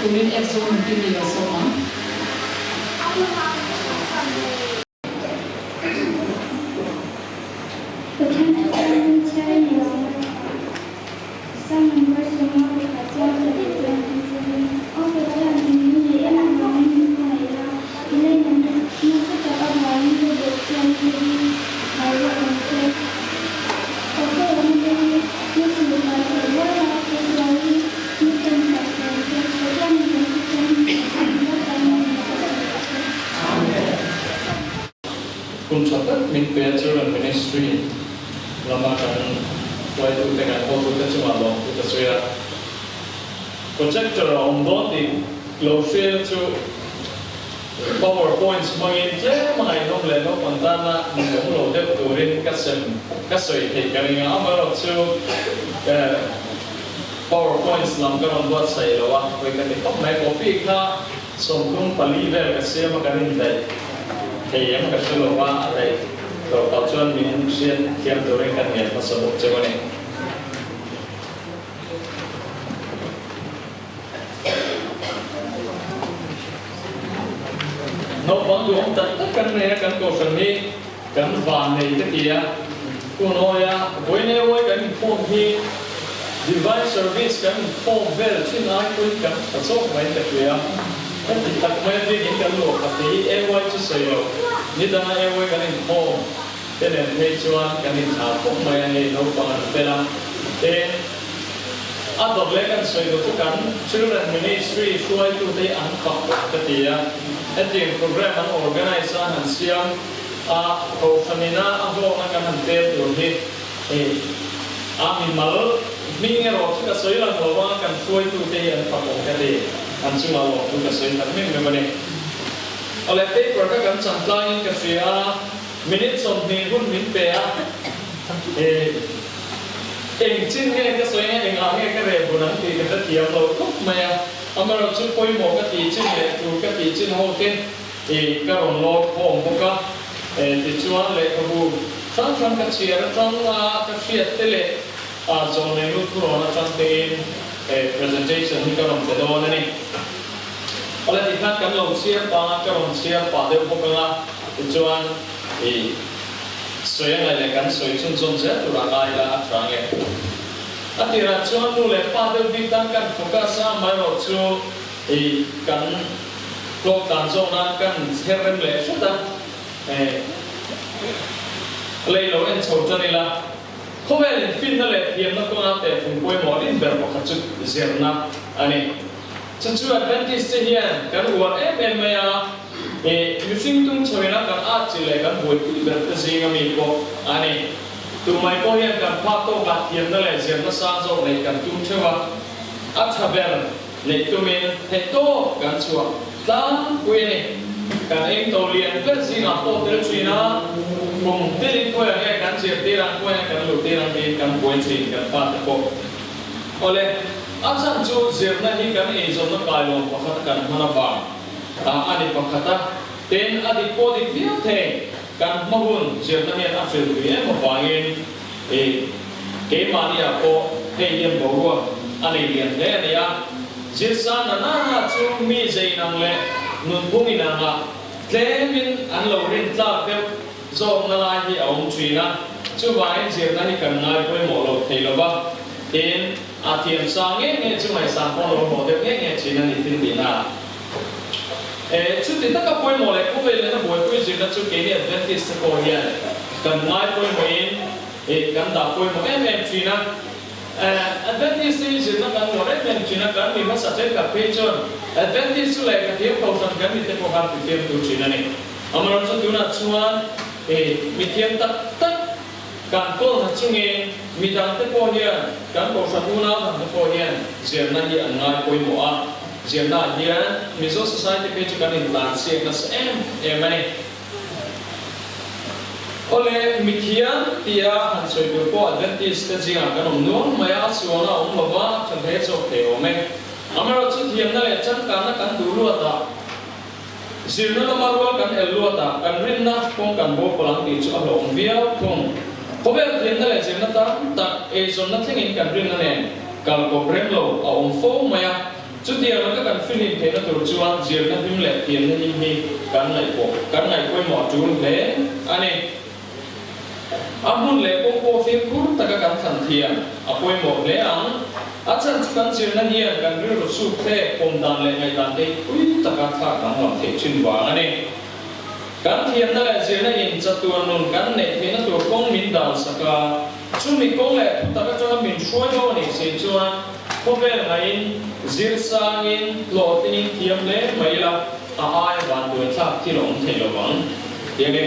turin F Zonunkim i lo sawm ang. Pathian chu chuan chhiar a ni lo. Psalm number 11 chuan ka leh chuan ti chungin, Aw Pathian, min nei em avangin min hmangaih la, i leinatna nasa tak avangin ka bawhchhiatna te hi hai rawh ang che. Ka kawlawmna te hi na sulhnuai theih rual a, ka sual hi na chen sak ang che. Pathian in kan thisen hi kan ram tan min sak rawh se. Hun tha tak min pe a Children Ministry lama kan hruaitute kan hotute chungah lawmthu ka sawi a. Projector a awm dawn tih lo hriatna chu power points hmangin tlem a ngaihnawm leh naupang tana min awm lo deuh turin ka sem ka sawi theih ka ring a, amaherawhchu power points lam ka rawn buatsaih lo a, hawi ka ti khawp mai. Copy kha 34 vel ka siam a kan indaih thei em ka hre lo va, a daih loh tawh chuan min hriat thiam turin kan ngen hmasa bawk cheu a ni. Naupang duhawm tak tak kan nei a, kan kohhran hi kan van nei ka ti a, Tunawia vawineawi kan inkhawm hi Divine Service kan inkhawm vel thin ai pawhin kan tha zawk mai ka hria. Heti tak mai a biakin kan luah khat te hi AY chu sawi lo, nidanga AY kan inkhawm te nen phei chuan kan inthla khawp mai a hei naupang an fel a. Tin, a dawt leh kan sawi duh chu kan Children Ministry hruaitute hi an fak ka ti a, hetiang program an organise a han siam A kohhranina a hlawkna kan han tel tur hi hei a mimal hming erawh chu ka sawi lang lo a, kan hruaitute hi an fak awm ka ti, an chungah lawm chu ka sawi tak meuh meuh a ni. Awle paper kha kan chan tlangin ka hria a, minute 20 hun min pe a, eng chin nge ka sawi anga engah nge ka reh bun ang tih ka hrethiam lo khawp mai a, amaherawhchu pawimawh ka tih chin leh tur ka tih chin ho te, I ka rawn lawr khawm bawk a, tichuan lehkhabu hrang hrang ka chhiar atang a ka hriat te leh zawlnei lut thurawn atang tein presentation hi ka rawn pe dawn a ni. Awle tikhan kan lo chhiar pang a, ka rawn chhiar pah deuh bawk ang a, tichuan i sawi angai leh kan sawi chhunzawm zel turah ngai ila a tha nge. A tirah chuan nu leh pa deuh bik tan kan focus a, amaherawh chu i kan Hlawk tan zawk nan kan chher rem leh hret a, hei lei lo en chho tan ila, khawvel in finna leh thiamna kawnga tehfung pawimawh rin ber pakhat chu zirna a ni. Chu chu Adventist te hian kan uar em em mai a, i mihring tung chhoina kan at chi leh kan buaipui ber te zinga mi pawh a ni. Tumai pawh hian kan phak tawkah thiamna leh zirna sang zawk neih kan tum theuh a, a tha ber. Neih tumin theihtawp kan chhuah tlangpui a ni. Kan engto lian ber zingah pawh tel thin a, kum tilin khawiah nge kan zirtir ang, khawiah nge kan luhtir ang tiin kan buai thin kan fate pawh. Awle, a chhan chu zirna hi kan eizawnna kailawm pakhat a kan hman avang a ni pakhat a, tin a dik pawh dik viau thei, kan hma hun zirna hian a hrilhpui em avangin i Keimahniah pawh hei hian boruak a nei lian hle a ni a, zirsan na na chu mi zei nang leh nunphung inangah tlemin an lo rin tlak deuh zawkna lai hi a awm thin a, chuvangin zirna hi kan ngai pawimawh lo thei lo va, tin, a thiam sang nge nge chu ngaihsan pawh lo hlawh deuh nge nge thin a ni tin tihna. E, chuti taka pawimawh leh khawvel lehna buaipui zirna chu keini Adventist te pawh hian kan ngai pawimawhin, Hei kan dah pawimawh em em thin a, Adventist hi zirna kan uar em em thin a, kan mi hmasa thenkhat phei chuan Adventist chu lehkha thiam kohhran kan mite pawh khan ti thiam tur thin a ni. Amaherawhchu tunah chuan hei mi thiam tak tak kan kawl hna chungin mi dangte pawh hian kan kohhran unau dangte pawh hian zirna hi an ngai pawimawh a, zirnaah hian Mizo Society phei chu kan intlansiak nasa em em a ni. Awle, mithiam tia han sawi tur pawh Adventist te zingah kan awm nual mai a, a sualna a awm lo va, a tha hle chawk thei awm e. Amaherawhchu thiamna leh changkanna kan duh luatah, zirna lama rual kan el luatah kan rinna kawng kan bo palh ang tih chu a hlawhawm viau thung. Khawvel thiamna leh zirna tam tak eizawnna thlengin kan rinna nen kal kawp rem lo a awm fo mai a. Chutiang laka kan fihlim theihna tur chuan zirna hlim leh thiamna hlim hi kan ngaihpawh kan ngaihpawimawh a tul hle a ni. A hmun leh kawng pawh fimkhur taka kan thlan thiam a pawimawh hle ang. A chhan chu kan zirna hian kan rilru suk thlek, pawm dan leh ngaihdan te hi pui taka thlak danglam theih thin vang a ni. Kan thiamna leh zirna in chatuan nun kan neih theihna tur kawng min dan sak a, chumi kawng leh thutak atanga min hruai bo a nih si chuan khawvel ngaihin zir sangin hlawhtlingin thiam hle mai ila a aia vanduai thlak thil a awm thei lo vang ti a ni.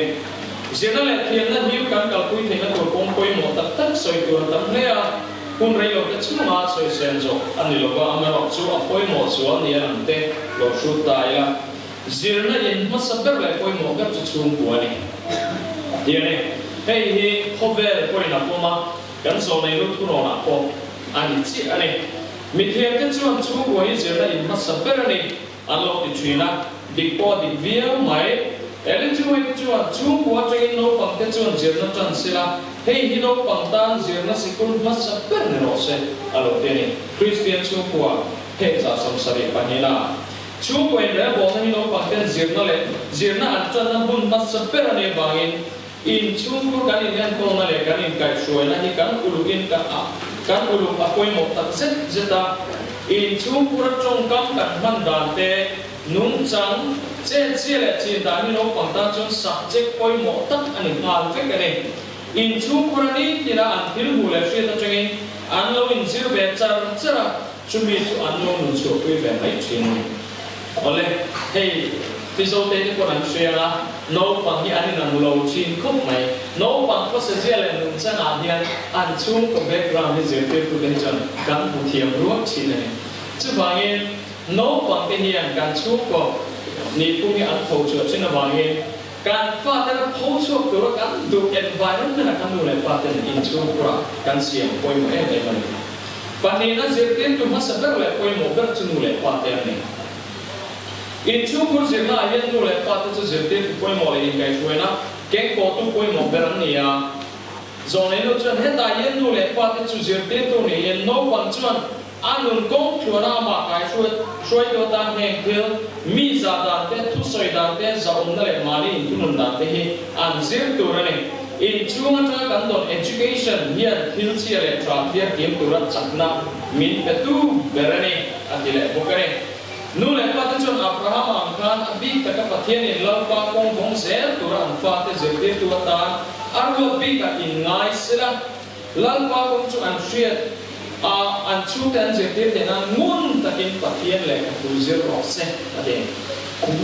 Zirna leh thiamna hniu kan kalpui theihna tur kawng pawimawh tak tak sawi tur a tam hle a, hun rei lo te chhunga sawisel zawk a ni lova, amaherawh chu a pawimawh zual ni a lang te lo hrut ta ila. Zirna in hmasa ber leh pawimawh ber chu chhungkua a ni ti a ni. Hei hi khawvel pawhin a pawm a, kan zawhnei lut thunawnah pawh a ni chiah a ni. Mithiamte chuan chhungkua hi zirna in hmasa ber a ni an lo ti thin a, dik pawh a dik viau mai. Ellen G. White chuan chhungkua atangin naupangte chuan zirna tan sela, hei hi naupang tan zirna sikul hmasa ber ni rawh se a lo ti a ni. Kristian chhungkua phek 72 a. Chhungkaw inrelbawlna hi naupangten zirna leh zirna an tanna hmun hmasa ber a nih avangin in chhungkhur kan inenkawlna leh kan inkaihhruaina hi kan ulukin kan a kan uluk a pawimawh tak zet zet a. In chhungkhura tawngkam kan hman dan te, nungchang, chetchhia leh chin dan hi naupang tan chuan subject pawimawh tak a ni nghal vek a ni. In chhungkhura nitina an thil hmuh leh hriat atangin an lo inzir ve char char a. Chumi chu an lo nun chhuahpui ve mai thin a ni. Awle, hei Mizote te pawn an hria a, naupang hi an inang lo thin khawp mai. Naupang khawsazia leh nungchangah hian an chhungkaw background hi zirtirtute hi chuan kan hmu thiam ruak thin a ni. Chuvangin naupangte hian kan chhungkaw nihphung hi an tho chhuah thin avangin kan fate la pho chhuak tura kan duh environment a kan nu leh paten inchhungkhurah kan siam pawimawh em em a ni. Pahnihna zirtirtu hmasa ber leh pawimawh ber chu nu leh pa te an ni. Inchhungkhur zirnaah hian nu leh pa te chu zirtirtu pawimawh leh inkaihhruaina kengkawhtu pawimawh ber an ni a. Zawhneinu chuan hetah hian nu leh pa te chu zirtirtu niin naupang chuan a nun kawng thluana amah kaihruaitu atan heng thil, mi zah dan te, thusawi dan te, zahawmna leh mahni inthunun dan te hi an zir tur a ni. Inchhung atanga kan dawn education hian thil chhia leh tha thliar thiam tura chakna min pe tu ber a ni, a ti leh bawk a ni. Nu leh pate chuan Abrahama ang khan a bik taka Pathianin Lalpa kawng vawng zel tura an fate zirtirtu atan a ruat bikah inngai sela, Lalpa kawng chu an hriat a, an chhungte an zirtir theih nan ngun takin Pathian lehkha thu zir rawh se, a ti.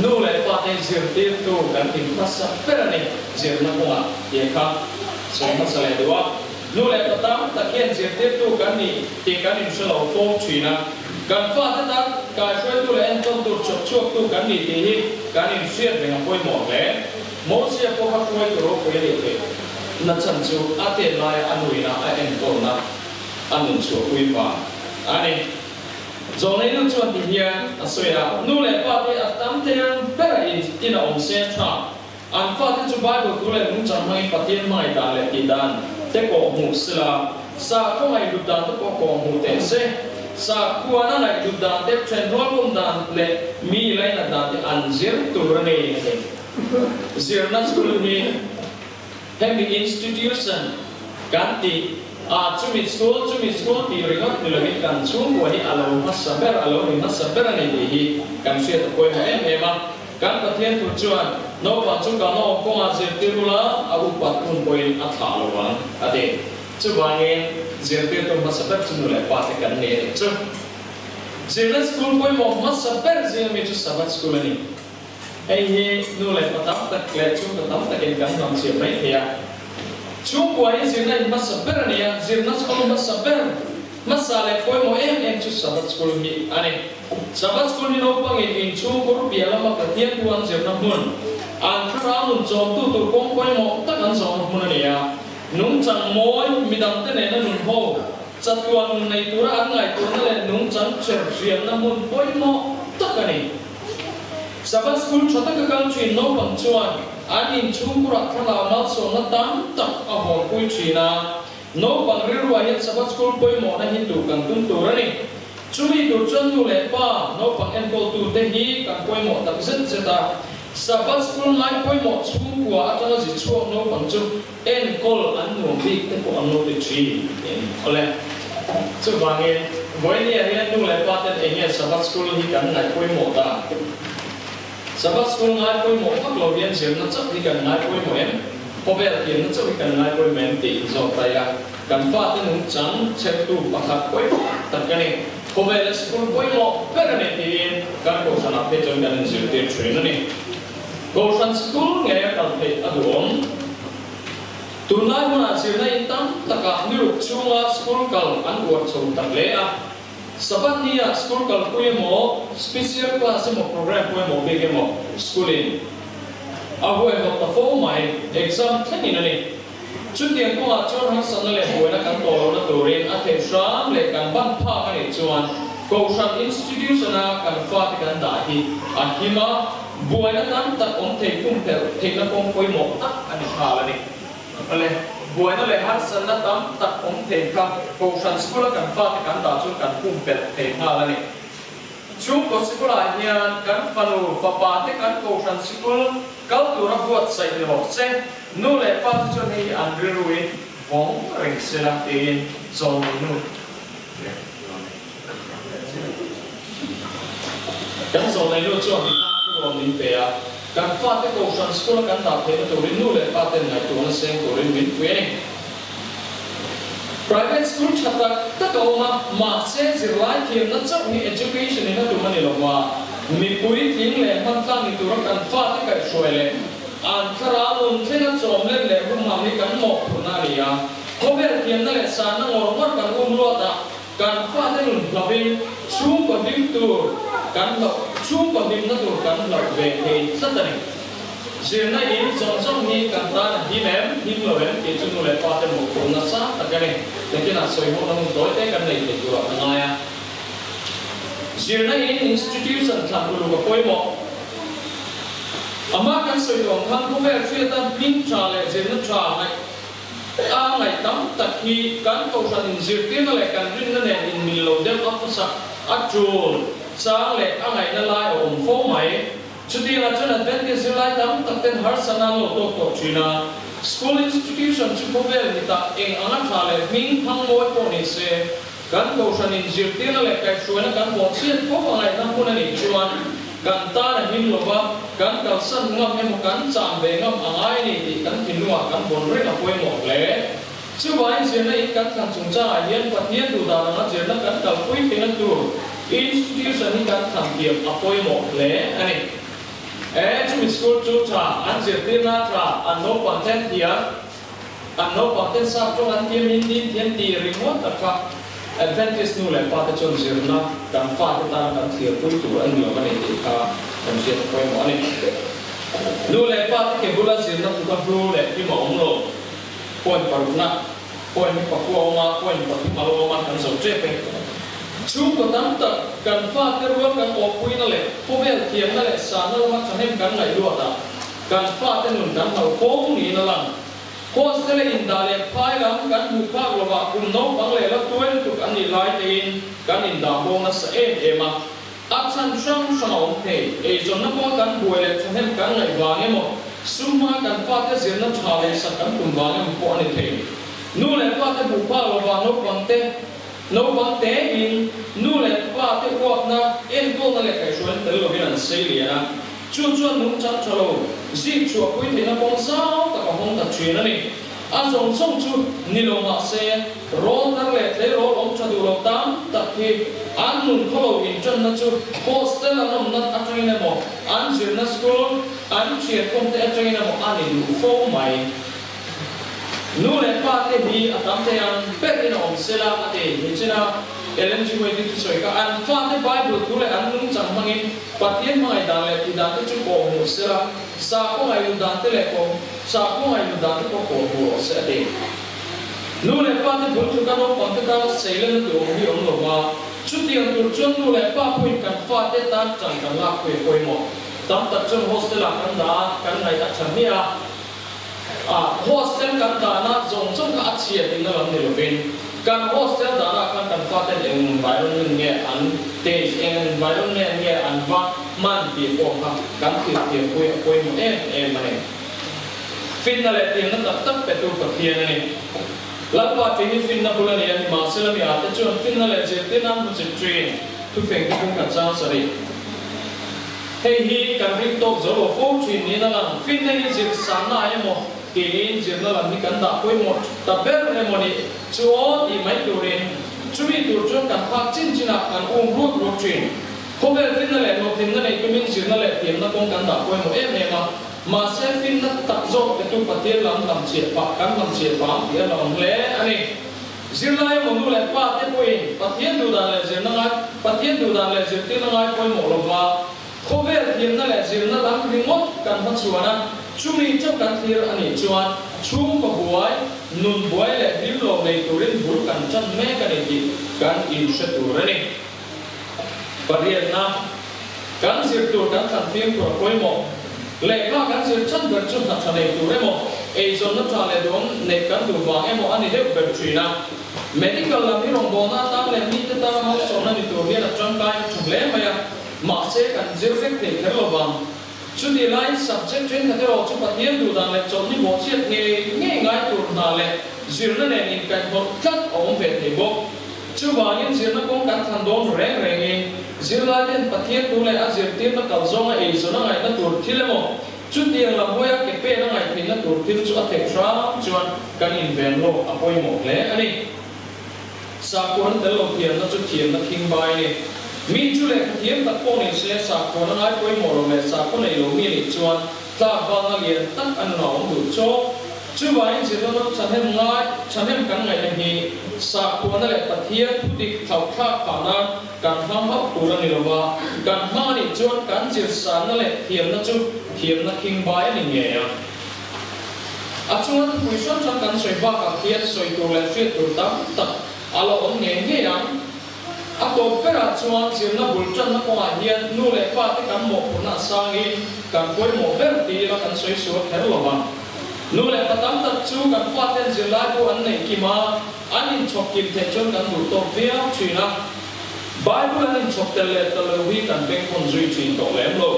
Nu leh pate zirtirtu kan ti hmasa ber a ni, zirna kawngah tih kha sawi hmasa leh duh a. Nu leh pa tam tak hian zirtirtu kan ni tih kan inhre lo fawm thin a, kan fate tan kaihruaitu leh entawn tur chawp chhuaktu kan ni tih hi kan inhriat reng a pawimawh hle. Mosia pawh kha hruaitu ropui a nih theih na chhan chu a tet laia a nuina a enkawlna a nun chhuahpui vang a ni. Zawhneinu chuan ti hian a sawi a, Nu leh pa te a tam thei ang bera in in a awm se a tha. An fate chu Bible thu leh nungchang hmangin Pathian hmangaih dan leh tih dan te kawh hmuh sela, sakhaw ngaihhlut dan te pawh kawh hmuh teh se. Sakhuana ngaihhlut dan te, thenrual pawm dan leh mi lainat dan te an zir tur a ni, a ti. Zirna school hi hemi institution kan tih a, chumi school, chumi school tih ringawt ni lovin kan chhungkua hi a lo hmasa ber, a lo ni hmasa ber a ni tih hi kan hriat a pawimawh em em a. Kan Pathian thu chuan naupang chu kan awm kawngah zirtir ula a upat hun pawhin a thlah lo ang a ti. Chuvangin zirtirtu hmasa ber chu nu leh pa te kan ni a nih chu. Zirna school pawimawh hmasa ber zinga mi chu Sabbath school a ni. Hei hi nu leh pa tam tak leh chhungkaw tam takin kan hnam chhiat mai thei a. Chhungkua hi zirna in hmasa ber a ni a, zirna school hmasa ber, hmasa leh pawimawh em em chu Sabbath school hi a ni. Sabbath school hi naupangin inchhungkur piah lama Pathian thu an zirna hmun, an thlarau nun chawmtu tur kawng pawimawh tak an zawhna hmun a ni a. Nungchang mawi, midangte nena nun ho, chatuan nun nei tura an ngaihtuahna leh nungchang cher hriamna hmun pawimawh tak a ni. Sabbath School tha taka kal thin naupang chuan an inchhungkurah thlarau malsawmna tam tak a hawnpui thin a. Naupang rilruah hian Sabbath School pawimawhna hi tur kan tum tur a ni. Chumi tur chuan nu leh pa, naupang enkawltute hi kan pawimawh tak zet zet a. Sabbath School ngai pawimawh chhungkua atanga zi chhuak naupang chu enkawl an nuam bik te pawh an lo ti thin tih a ni. Awle, chuvangin vawinia hian nu leh pa ten eng nge Sabbath School hi kan ngaih pawimawh dan? Sabbath School ngai pawimawh vak lo hian zirna chauh hi kan ngai pawimawh em? Khawvel thiamna chauh hi kan ngai pawimawh em tih inzawt ta ila. Kan fate nungchang chhertu pakhat pawimawh tak a ni. Khawvela school pawimawh ber a ni tiin kan kohhranah phei chuan kan inzirtir thin a ni. Kohhran school ngei a kal theih a duhawm. Tunlai hmunah zirna in tam takah niruk chhunga school kal an uar chho ta hle a. Sabbath nia school kalpui emaw, special class emaw program pawimawh bik emaw school in a huaihawt ta fo mai, exam thlengin a ni. Chutiang kawngah chuan harsatna leh buaina kan tawh lohna turin a theih hram leh kan ban phak a nih chuan Kohhran institution-a kan fate kan dah hi a him a, buaina tam tak awm thei pumpelh theihna kawng pawimawh tak a ni nghal a ni. Awle, buaina leh harsatna tam tak awm thei kha Kohhran school-a kan fate kan dah chuan kan pumpelh thei nghal a ni. Chhungkaw sikulah hian kan fanu, fapa te kan kohhran sikul kal tura buatsaih ni rawh se, nu leh pa te chuan hei hi an rilruin vawng reng se la tiin zawlnei nu Kan zawlnei nu chuan ti khan thuruan min pe a, kan fate kohhran sikula kan dah theihna turin nu leh pa ten ngaihtuahna seng turin min pui a ni. Private school tha tak tak a awm a, mahse zirlai thiamna chauh hi education in a tum a ni lo va, mipui tling leh hmantlang ni tura kan fate kaihhruai leh an thlarau nun thlenga chawm len leh humham hi kan mawhphurhna a ni a, khawvel thiamna leh sanna ngawr ngawr kan um luat a, kan fate nun hlauhin chhungkaw hlim tur kan hlauh chhungkaw hlimna tur kan hlauh ve thei tlat a ni. Zirna in zawng zawng hi kan tan a him em, him lo em tih chu nu leh pa te mawhphurh nasa tak a ni. Nakinah sawi hawhna hun tawi te kan nei thei turah ka ngai a. Zirna in institution thlan uluk a pawimawh. Amah kan sawi tawh ang khan khawvel hriata hming tha leh zirna tha ngaih a ngaih tam tak hi kan kohhran inzirtirna leh kan rinna nen inmil lo deuh a khawsak a tul chang leh a ngaihna lai a awm fo mai. Chutiangah chuan Adventist zirlai tam tak ten harsatna an lo tawk tawh thin a, school institution chu khawvel mitah eng anga tha leh hming thang mawi pawh ni se, kan kohhran in zirtirna leh kaihhruaina kan bawh chhiat fo a ngaihna hmun a nih chuan kan tan a him lo va, kan kalsan ngam emaw kan cham ve ngam a ngai a ni tih kan thinlungah kan vawn reng a pawimawh hle. Chuvangin zirna in kan thlan chungchangah hian Pathian duhdan anga zirna kan kalpui theihna tur institution hi kan thlan thiam a pawimawh hle a ni. E, chumi school chu tha, an zirtirna tha, an naupang ten thiam, an naupang ten sap tawng an thiam, Hindi thiam tih ringawt tak kha Adventist nu leh pa te chuan zirna kan fate tana kan thirpui tur a ni lo a ni tih kha kan hriat a pawimawh a ni. Nu leh pa te ke bula zirna tluka hlu leh hlim a awm lo. Point parukna, point hi pakua a awm a, point pathum a lo awm a, kan zo tep e. Chhungkaw tam tak kan fate rual kan awmpuina leh khawvel thiamna leh sanna lama thahnem kan ngaih luat a, kan fate nun kan hlauhawm niin a lang. Hostel-a indah leh phai lam kan hmuh phak lovah kum naupang leh la tuai lutuk an nih lai tein kan indah bawng nasa em em a. A chhan hrang hrang a awm thei. Eizawnna pawh kan buai leh thahnem kan ngaih vang emaw, sum hmanga kan fate zirna tha leh sak kan tum vang emaw pawh a ni thei. Nu leh pate hmuh phak lovah naupangte, naupang tein nu leh pate uapna, enkawlna leh kaihhruaina tel lovin an sei lian a. Chu chuan nungchang tha lo, zik chhuahpui theihna kawng zau tak a hawng ta thin a ni. A zawng zawng chu ni lo mah se, rawl thar leh tleirawl awm tha duh lo tam tak hi an nun khaw lo intanna chu hostel an awmna atangin emaw, an zirna school, an thiankhawm te atangin emaw a ni duh fo mai. Nu leh pa te hi a tam thei ang ber in a awm sela a ti. Nichina Ellen G. White-i thusawi kha an fate Bible thu leh an nungchang hmangin Pathian hmangaih dan leh tih dan te chu pawh hmuh sela, sakhaw ngaihlu dan te leh pawh Sakhaw ngaihlu dan te pawh pawh hmuh rawh se a ti. Nu leh pa te bul tluka naupang te tana seilenna tur awm hi awm lo va, chutiang tur chuan nu leh pa pawhin kan fate tan ṭan kan lak pui a pawimawh. Tam tak chuan hostel ah kan dah a, kan ngaih a ṭha hmiah a. A, hostel kan dahna zawng zawng kha a chhia tihna lam ni lovin. Kan hostel danah khan kan faten eng environment nge an taste, eng environment nge an va hman tih pawh kha kan thil thiampui a pawimawh em em a ni. Finna leh thiamna tak tak petu Pathian a ni. Lalpa tih hi finna bul a ni a, nimahsela mi ate chuan finna leh zirtirna an hmu chip thin. Thufeng te pawh kan chang sarih. Hei hi kan ring tawk zo lo fo thin niin a lang. Finna hi zir sanna emaw tiin zirna lam hi kan dah pawimawh ta ber emaw ni chu aw tih mai turin chumi tur chuan kan phak chin chinah kan um ruak ruak thin. Khawvel finna leh hlawhtlinna neih tumin zirna leh thiamna kawng kan dah pawimawh em em a. Mahse finna tak zawk petu Pathian lam hlamchhiah pah kan hlamchhiah vang tih a la awm hle a ni. Zirlai emaw nu leh pa te pawhin Pathian duhdan leh zirna ngai Pathian duhdan leh zirtirna ngai pawimawh lova khawvel thiamna leh zirna lam ringawt kan hmachhuan a, chumi chauh kan thlir a nih chuan chhungkaw buai, nun buai leh hlim lo nei turin bul kan tan mek a ni tih kan inhre tur a ni. Pariatna, Kan zir tur kan thlan fimkhur a pawimawh. Lehkha kan zir chan ber chu hna tha nei tur emaw, eizawnna tha leh duhawm neih kan duh vang emaw a ni deuh ber thin a. Medical lam hi rawngbawlna atan leh mite tana malsawmna ni tur hian a tangkai tha hle mai a, mahse kan zir vek thei kher lo vang. Chuti laiin subject thenkhat erawh chu Pathian duhdan leh chawlhni bawhchhiat ngei ngei ngai tur hna leh zirna nen inkaihhnawlh tlat a awm ve thei bawk. Chuvangin zirna kawng kan thlan dawn reng rengin zirlaite'n Pathian thu leh a zirtirna kal zawnga eizawn a ngaihna tur thil emaw, chutiang lam hawia ke pen a ngaih theihna tur thil chu a theih hram chuan kan inven lawk a pawimawh hle a ni. Sakhuana tel lo thiamna chu thiamna khing bai a ni. Mi chu lehkha thiam tak pawh ni se, sakhuana ngai pawimawh lo leh sakhaw nei lo mi a nih chuan tlak vanga lian tak a nun a awm duh chawk. Chuvangin zirna ram thahnem ngai, thahnem kan ngaihna hi sakhuana leh Pathian thu dik thlauhthlak phah nan kan hmang hauh tur a ni lo va, kan hmang a nih chuan kan zirsanna leh thiamna chu thiamna khing bai a ni ngei ang. A chunga thupui hrang hrang kan sawi bakah khian sawi tur leh hriat tur tam tak a la awm ngei ngei ang. A tawp berah chuan zirna bul tanna kawngah hian nu leh pa te kan mawhphurhna a sangin kan pawimawh ber ti ila kan sawi sual kher lo vang. Nu leh pa tam tak chu kan faten zirlai pawh an neih kim a, an inchhawp kim theih chuan kan duh tawk viau thin a. Bible an inchhawp tel leh ta lo hi kan bengkhawn zui thin tawh lem lo.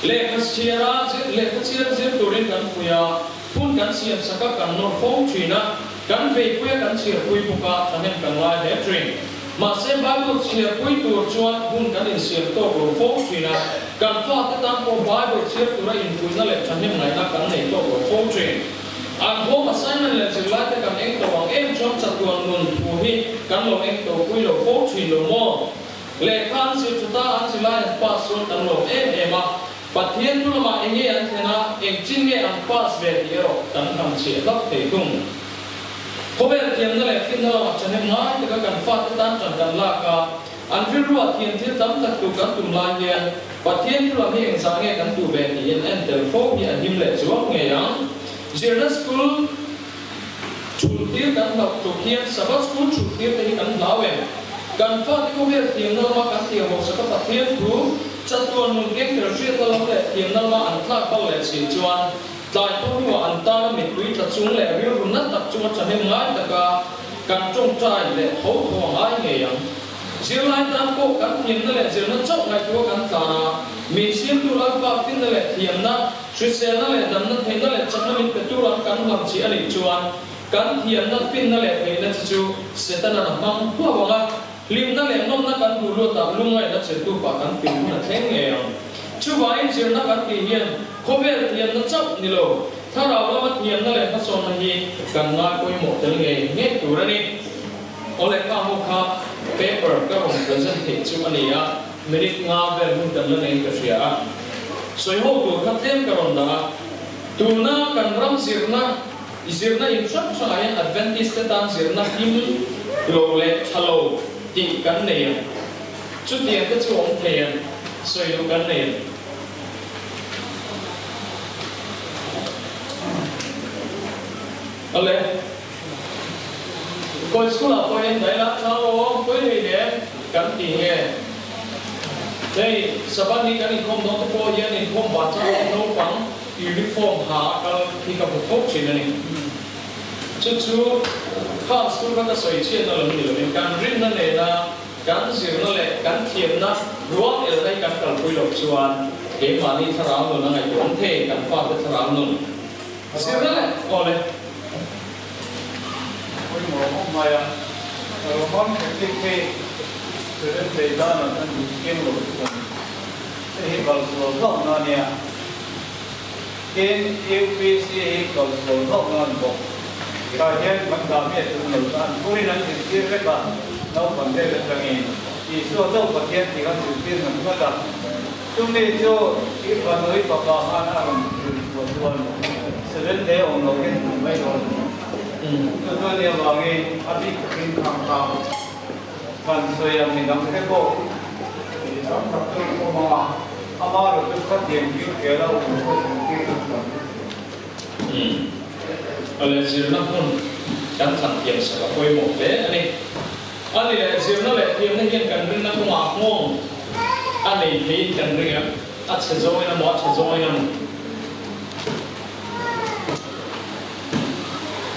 Lehkha chhiara lehkha chhiar zir turin kan pui a, hun kan siam sak a, kan nawr fo thin a, kan veipui a, kan chhiarpui bawk a, thahnem kan ngai hle thin. Mahse, Bible chhiarpui tur chuan hun kan insiam tawk lo fo thin a, kan fate tan pawh Bible chhiar tura inpuihna leh thahnem ngaihna kan nei tawk lo fo thin. An home assignment leh zirlaite kan eng tawh ang em chuan chatuan nun thu hi kan lo eng tawhpui lo fo thin lo maw? Lehkha an zir chuta an zirlai an pass chuan kan lawm em em a, Pathian thu lamah eng nge an thlen a, eng chin nge an pass ve tih erawh kan hnam chhiah hlauh thei thung. Khawvel thiamna leh finna lamah thahnem ngai taka kan fate tan tan kan lak a, an rilruah thiam thil tam tak tur kan tum lai hian Pathian thu lam hi engzah nge kan duh ve tiin en tel fo hi a him leh chuang ngei ang. Zirna school Chhultir kan hlauh tluk hian Sabbath School chhultir te hi kan hlau em? Kan fate khawvel thiamna lama kan thiam hausak a Pathian thu chatuan nun keng tel hriatna lam leh thiamna lama an tlak bal leh si chuan tlai pawh hnuah an tana mittui tla chung leh rilru na tak chunga thahnem ngai taka kan tawngtai leh tho tho a ngai ngei ang. Zirlai tan pawh kan thiamna leh zirna chauh ngaihtuah kan tlan a, min siamtu Lalpa finna leh thiamna, Hriselna leh damna theihna leh chakna min pe tur ang kan hlam chi a nih chuan kan thiamna, finna leh theihna chi chu Setana'n a hmang huau ang a, hlimna leh nawmna kan duh luatah lungngaihna chiltu pah kan pil hun a thleng ngei ang. Chuvangin zirna kan tih hian khawvel thiamna chauh ni lo, thlarau lama thiamna leh hmasawnna hi kan ngai pawimawh tel ngei ngei tur a ni. Aw lehkha ho kha paper ka rawn present theih chu a ni a. Minute nga vel hun kan la nei ka hria a, sawi ho tur kha tlem ka rawn dah a. Tuna kan ram zirna, zirna in hrang hrangah hian Adventist te tan zirna him lo leh tha lo tih kan nei ang. Chutiang te chu awm thei em? Sawi duh kan nei em? Awle. Kawi school ah pawh hian daih la tha aw, pawi hlei nem kan ti nge. Hei Sabbath ni kan inkhawm dawn te pawh hian inkhawm ban chuan hei naupang uniform ha a kal hi ka hmu fo thin a ni. Chu chu. Khang school kha ka sawi chhiatna lam ni lovin kan rinna nena kan zirna leh kan thiamna rual elna hi kan kalpui loh chuan keimahni thlarau nun a ngaihtuah awm thei, kan fate thlarau nun zirna leh aw le. Pawimawh khawp mai a, Roman Catholic hi Seventh Day danah chuan duh chiang lo chu kan ni. Hei hi kalsual hlauhna a nia. Tin, UPC hi kalsual hlauhna a ni bawk. Tah hian kan dah miah tum lo chuan an thurin an zirtir vek a, naupang vel atangin Isua chauh Pathian tih khan zirtir ngat ngat a. Chumi chu i fanu i fapa khan a rawn zirchhuah chuan Seventh Day awm lo hian hmuh mai dawn a ni. Chu chu a nih avangin a bik takin khang kha kan sawi a, midang te pawh tih tam tak chu an awm ang a, amaherawhchu chu khatiang thil khel a awm pawh zirtir chu kan hre thiam. Awle zirna hmun kan thlan thiam sak a pawimawh hle a ni. A ni leh zirna leh thiamna hian kan rinna kawngah nghawng a nei theiin kan ring em? A chhe zawngin a maw a tha zawngin a maw?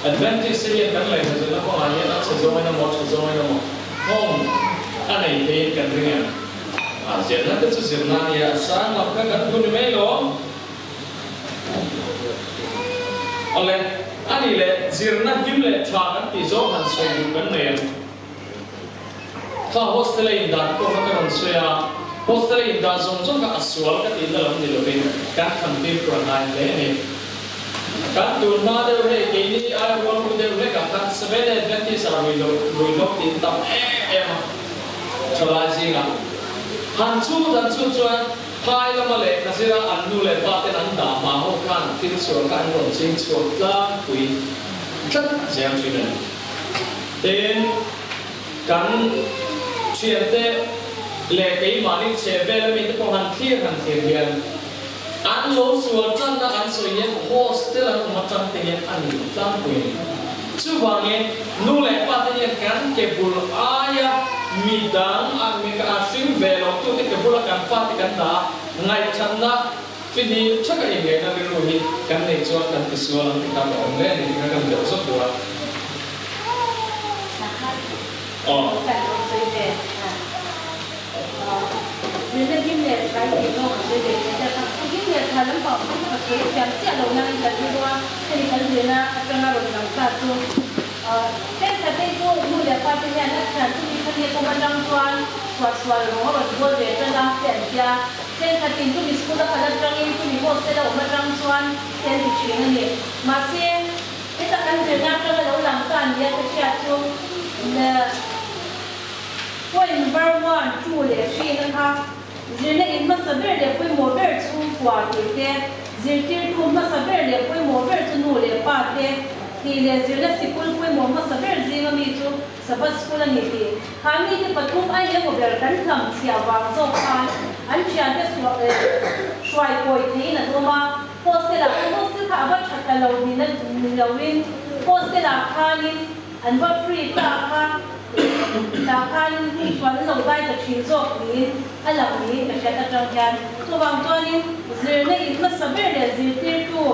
Adventist te hian kan lehkha zirna kawngah hian a chhe zawngin a maw a tha zawngin a maw nghawng a nei theiin kan ring em? A zirna te chu zirna a nia, a sang lam kha kan thu ni mai lawm. Awle, a nih leh zirna him leh tha kan tih zawng han sawi duh kan nei ang. Kha hostel a indah pawh kha ka rawn sawi a, hostel a indah zawng zawng kha a sual ka tihna lam ni lovin kan tham tir tur a ngai hle a ni. Kan tun hma deuh hei keini ai rual ru deuh hlekah khan Seventh Adventist ah rui loh rui hlawk tih an tam em em a, thalai zingah han chhut han chhut chuan Phai lama lehkha zira an nu leh pa ten an dah hma ho khan thil sual kha an rawn ching chhuak tlangpui tlat zel thin a ni. Tin, kan thiante leh keimahni chhe vel ami te pawh han thlir han thlir hian an lo sual tanna an sawi hian hostel an awm atang te hian a ni tlangpui a ni. Chuvangin nu leh pa te hian kan ke bul aia midang a a hring ve lo tute ke bula kan fate kan dah a, ngaihthatna fihlim thaka inngaihna rilru hi kan neih chuan kan tisual ang ti kha ka awm hle a ni tih kha kan deuh zawk duh a. Aw. Point number one, two leh three na kha zirna in hmasa ber leh pawimawh ber chhungkua tih te, zirtirtu hmasa ber leh pawimawh ber chu nu leh pa te tih leh zirna sikul pawimawh hmasa ber zinga mi chu Sabbath school a ni tih. Kha mite pathum a emaw ber kan hlam chhiah vang zawk khan an thiante hruai kawi theiin an awm a, hostel ah khan hostel kha a va tha ta lo ni loin hostel ah khanin An va free ta kha tah khan hmun chuan an lo dai ta thin zawk niin a lang niin ka hriat atang hian. Chuvang chuanin zirna in hmasa ber leh zirtirtu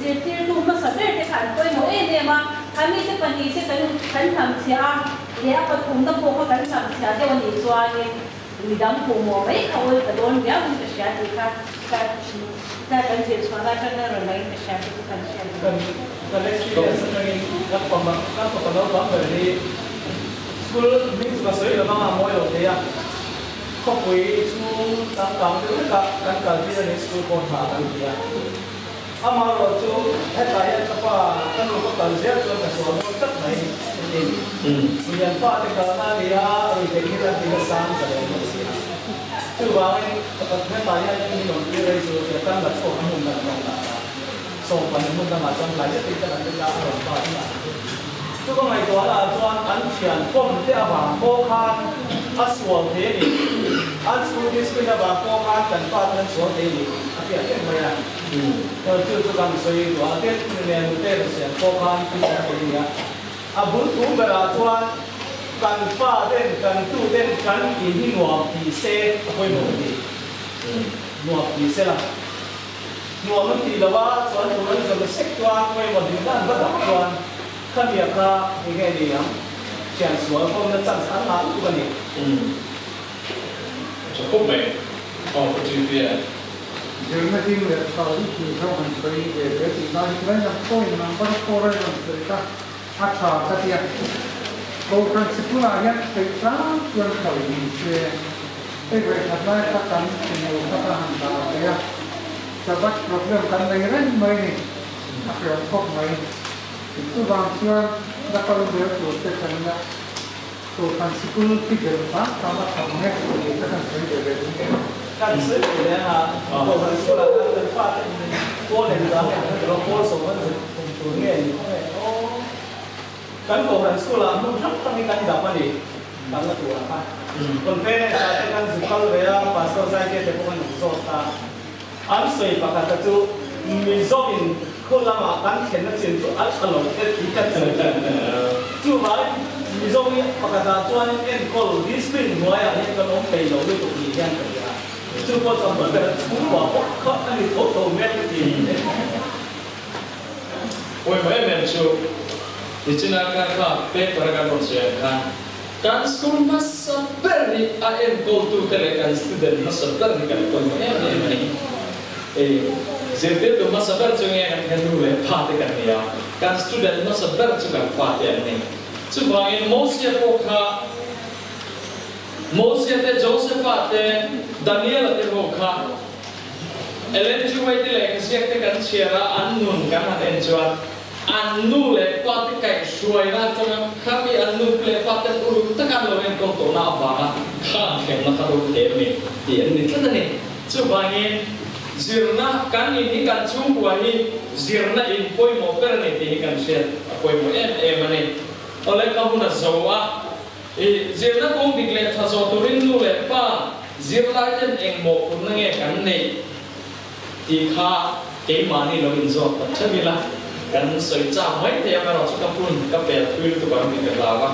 zirtirtu hmasa ber te kha an pawimawh em em a, kha mite pahnihte kan kan hlamchhiah a leh a pathumna pawh kha kan hlamchhiah deuh a nih chuanin midang pawhmawh mai kha awl ta dawn riauin ka hria tih kha ka ka kan zir chhuahna atanga rawn langin ka hria tih chu kan hriat Kan kan experience atangin kan fapa kan fapa naupang ber hi school hming chu ka sawi lo vang a mawi lo thei a, khawpui chhung changkang deuh hlekah kan kaltir a ni school pawh tha kan ti a. Amaherawh chu hetah hian ka pa ka nu ka kal zel chuan ka sual dawn tlat mai a ti. Lian pa te kalna a ni a, ruihtheih thil an ti nasa an zalen bawk si a. Chuvangin ka pa hetah hian min awm tir rei chu tia kan la chhuak a hmun dang dang dah a. Sawmpan hmun dangah chuan tlai zetin ka kan rinna a rawn pa ding a. Chu ka ngaihtuahna ah chuan an thian pawm te avang pawh khan a sual thei a ni. An school discipline avang pawh khan kan pa ten an sual thei a ni tih a hriat reng mai a. Chu chu kan sawi duh a, tin nen nute rawn siam pawh khan thil awm thei a ni a. A bul thu berah chuan kan pa ten kan tu ten kan in hi nuam ti se a pawimawh a ni. Nuam ti se la. Nuam an tih lo a, chuan tur an zawm sek chuan pawimawh ding dan va dah chuan. Khamia kha enge ni ang thian sual kawmna chance an ngah lutuk a ni. Umm tha khawp mai aw ka tui a. Zirna ding leh tha i tih zawng han sawi ve ve tih lai hi tlai lam pawhin number four a rawn sawi kha a tha ka ti a. Kohhran sikulah hian theih tlang chuan kal ni se hei vawikhat lai kha kan thinu kha ka han dah ve a, Sabbath problem kan nei reng mai ni a hriat khawp mai. Chuvang chuan la kal zel tur te kan la Kohhran sikul khi ber hram hram a tham nge tih te kan sawi ve ve ding em? Kan sawi ve leh a, Kohhran sikul ah khan kan fate pawl engzah nge kan rawh pawl sawm kan zir kum tur nge ni khaw nge aw. Kan Kohhran sikul ah hmun hrang hrang hi kan dap a ni kan la tur ah khan. Conference ah te kan zuk kal ve a, Pastor Zaite te pawh kan zuk zawt ta. An sawi pakhat a chu Mizo in khaw lamah kan thlenna chin chu a tha lo te tih kan sawi thin. Chuvangin Mizo hi pakhatah chuan enkawl discipline hnuaiah hian kan awm thei lo lutuk ni hian ka hria. Chu pawh chuan hmun ber chhungkua pawh kha a ni tho tho hmel ka ti. Pawimawh em em chu nichina ka kha paper a kan rawn sawi ang khan Kan school hmasa ber hi a enkawltute leh kan student hmasa ber hi kan pawimawh em em a ni. Ei, zirtirtu hmasa ber chu nge kan kha nu leh pa te kan ni a, kan student hmasa ber chu kan fate an ni. Chuvangin Mosia pawh kha, Mosia te, Josepha te, Daniela te ho kha Ellen G. White lehkha ziak te kan chhiar a, an nun kan han en chuan, An nu leh pa te kaihhruaina atanga khami an nu leh pa ten uluk taka an lo enkawl tawhna avanga khan hremna kha ro thei a ni tih an ni tlat a ni. Chuvangin zirna kan in hi kan chhungkua hi zirna in pawimawh ber a ni tih hi kan hriat a pawimawh em em a ni. Awle ka hun a zo a, i zirna kawng dik leh tha zawh turin nu leh pa zirlai ten eng mawhphurhna nge kan neih? Tih kha keimahni lo inzawt tak ṭheuh ila, kan sawi chak mai thei ang erawh chu ka hun ka pel thui lutuk ang tih ka hlau a.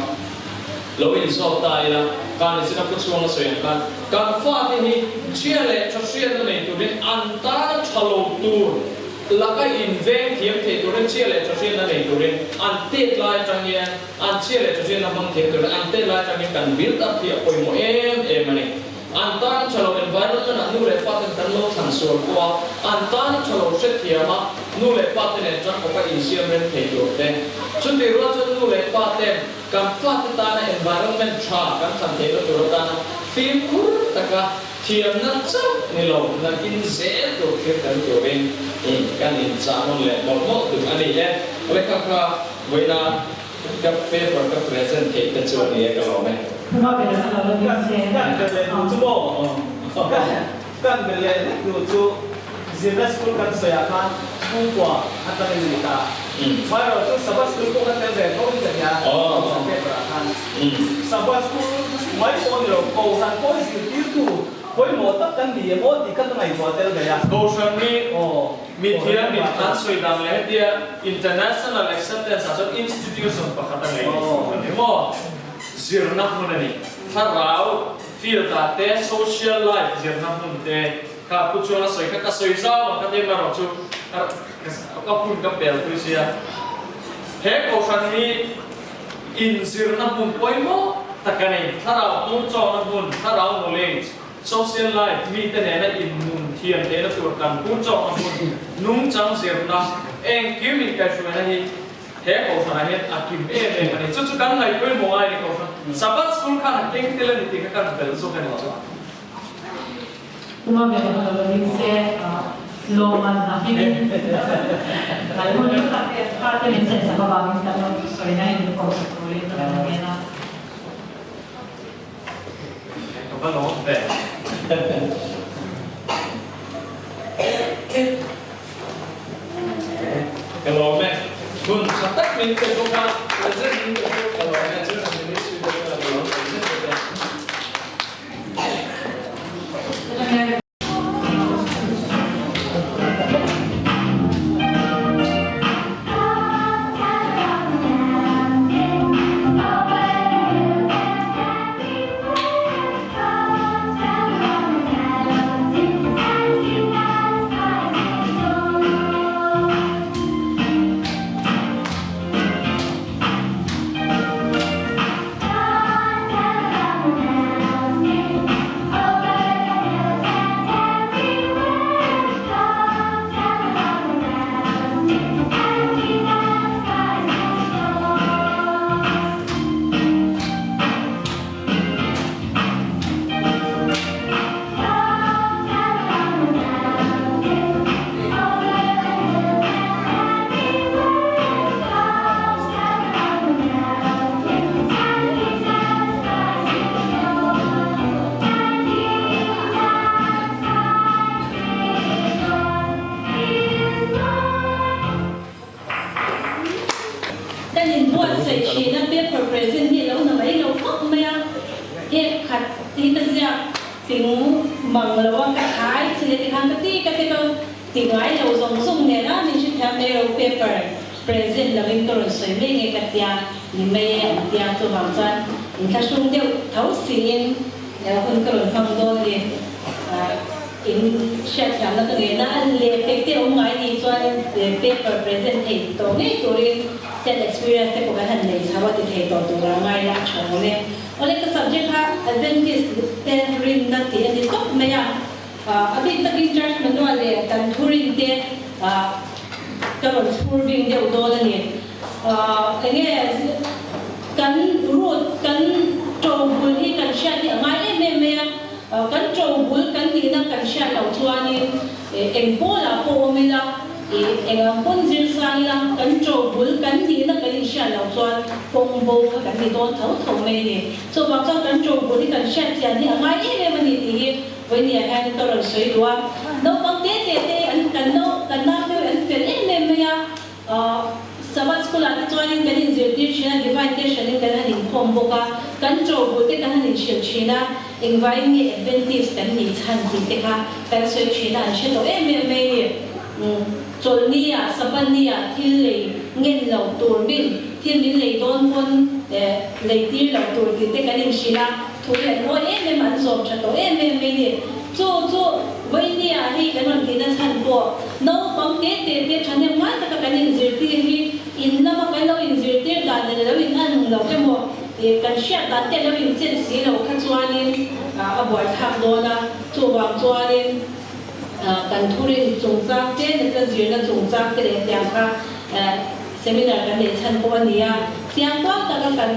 Lo inzawt ta ila, ka ni chin a pu chhuang a sawi ang khan, kan fate hi ṭhia leh ṭha hriatna nei turin an tana ṭha lo tur laka inveng thiam thei turin ṭhia leh ṭha hriatna nei turin an tet lai aṭang hian an ṭhia leh ṭha hriatna hmang thiam turin an tet lai aṭang hian kan build up hi a pawimawh em em a ni. An tan tha lo environment ah nu leh pa ten kan lo thlan sual pawh a, an tan tha lo hrethiam a, nu leh pa te nen tangkawp a insiam rem thei tur te. Chutih rual chuan nu leh pa ten kan fate tana environment tha kan thlan theihna tur atana fimkhur taka thiamna chauh ni lo nakin zel tur thil kan turin kan inchah nawn leh mawlh mawlh duh a ni e. Lehkha kha vawiina Ka paper ka present theih te chu a ni e ka lawm e. Kan be leh duh chu maw? Kan be leh lek duh chu zirna school kan sawi ah khan chhungkua atangin a ni ta. Chhuairawh chu Sabbath school pawh kan tel ve tho in ka hria kan paper ah khan. Sabbath school mai pawh a ni lo, Kohhran pawh hi zirtirtu pawimawh tak kan ni em aw tih kha ka ngaihtuah tel ve a. Kohhran hi Mithiam in an sawi dan leh hetia international acceptance ah chuan institution pakhat a ngei a ni maw? Zirna hmun a ni. Thlarau field ah te social life zirna hmun te kha pu chuan a sawi kha ka sawi zau ang ka ti erawh chu ka hun ka pel pui sia. He kohhran hi inzirna hmun pawimawh tak a ni. Thlarau hmurchawkna hmun, thlarau knowledge. Social life, mite nena innun thiam theihna tur kan pu chawk a hmun, nungchang zirna, engkim inkaihhruaina hi he kohhranah hian a kim em em a ni. Chu chu kan ngaihpawimawh ngai a ni kohhran. Sabbath school khan a keng tel a ni tih kha kan bel zawk a ni chu. Puma ber kha lo ding se lawm an a hming kan hun kha te min sawi sak avangin kan lo sawi na in kohhran turin ka lo ngen a. Ka va lawm ve. Ka lawm e. Hun tha tak min pe bawk a, present min pe bawk ka lawm e. Children Ministry te chuan ka lawm tak zet zet e. mang lo a ka thai chi le ti khan ka ti ka ti ka ti ngai lo zawng zawng nen a min hrethiam mai ro paper present lovin ka rawn sawi mai nge ka tia ni mai e an tia chuvang chuan inthlahrung deuh tho siin hun ka rawn hmang dawn ni. In hriatthiamna ka ngei na a leh pek te awm ngai ni chuan paper present thei tawh ngei turin ten experience te pawh kan han nei chho a ti thei tawh tura ngai la a tha awm e. Awle ka subject kha Adventist te rinna tih a ni tawp mai a, a bik takin church manual leh kan thurin te ka rawn thlur bing deuh dawn a ni. Enge kan root kan to bul hi kan hriat hi a ngai em em mai a, kan to bul kan nihna kan hriat loh chuanin eng pawlah pawh awm ila, eng ang pawn zir sang ila kan to bul kan nihna kan inhriat loh chuan kawng bo kha kan ni dawn tho tho mai a ni. Chuvang chuan kan to bul hi kan hriat chian hi a ngai em em a ni tih hi vawinia hian ka rawn sawi duh a. Naupang te te te an kan nau kan nau deuh an fel em em mai a. Sabbath School ah te chuanin kan inzirtir thin a, Divine te hranin kan han inkhawm bawk a, kan chaw te kan han inhrilh thin a, engvaiin nge Adventist kan nih chhan tih te kha kan sawi thin a, an hre tawh em em mai ni. Chawlhni ah, Sabbath ni ah thil lei ngen lo tur min, thil min lei dawn pawn lei tir lo tur tih te kan inhrilh a, thu hi an awi em em, an zawm tha tawh em em mai ni. Chu chu vawiini ah hei kan rawn tihna chhan pawh naupang te te te thahnem ngai taka kan inzirtir hi in lama kan lo inzirtir dan nen a lo in an lo emaw kan hriat dan te a lo inchen si lo kha chuanin a buaithlak dawn a, chuvang chuanin kan thurin chungchang te natna zirna chungchang te leh tiang kha seminar kan neih chhan pawh a ni a, chiang kual taka kan.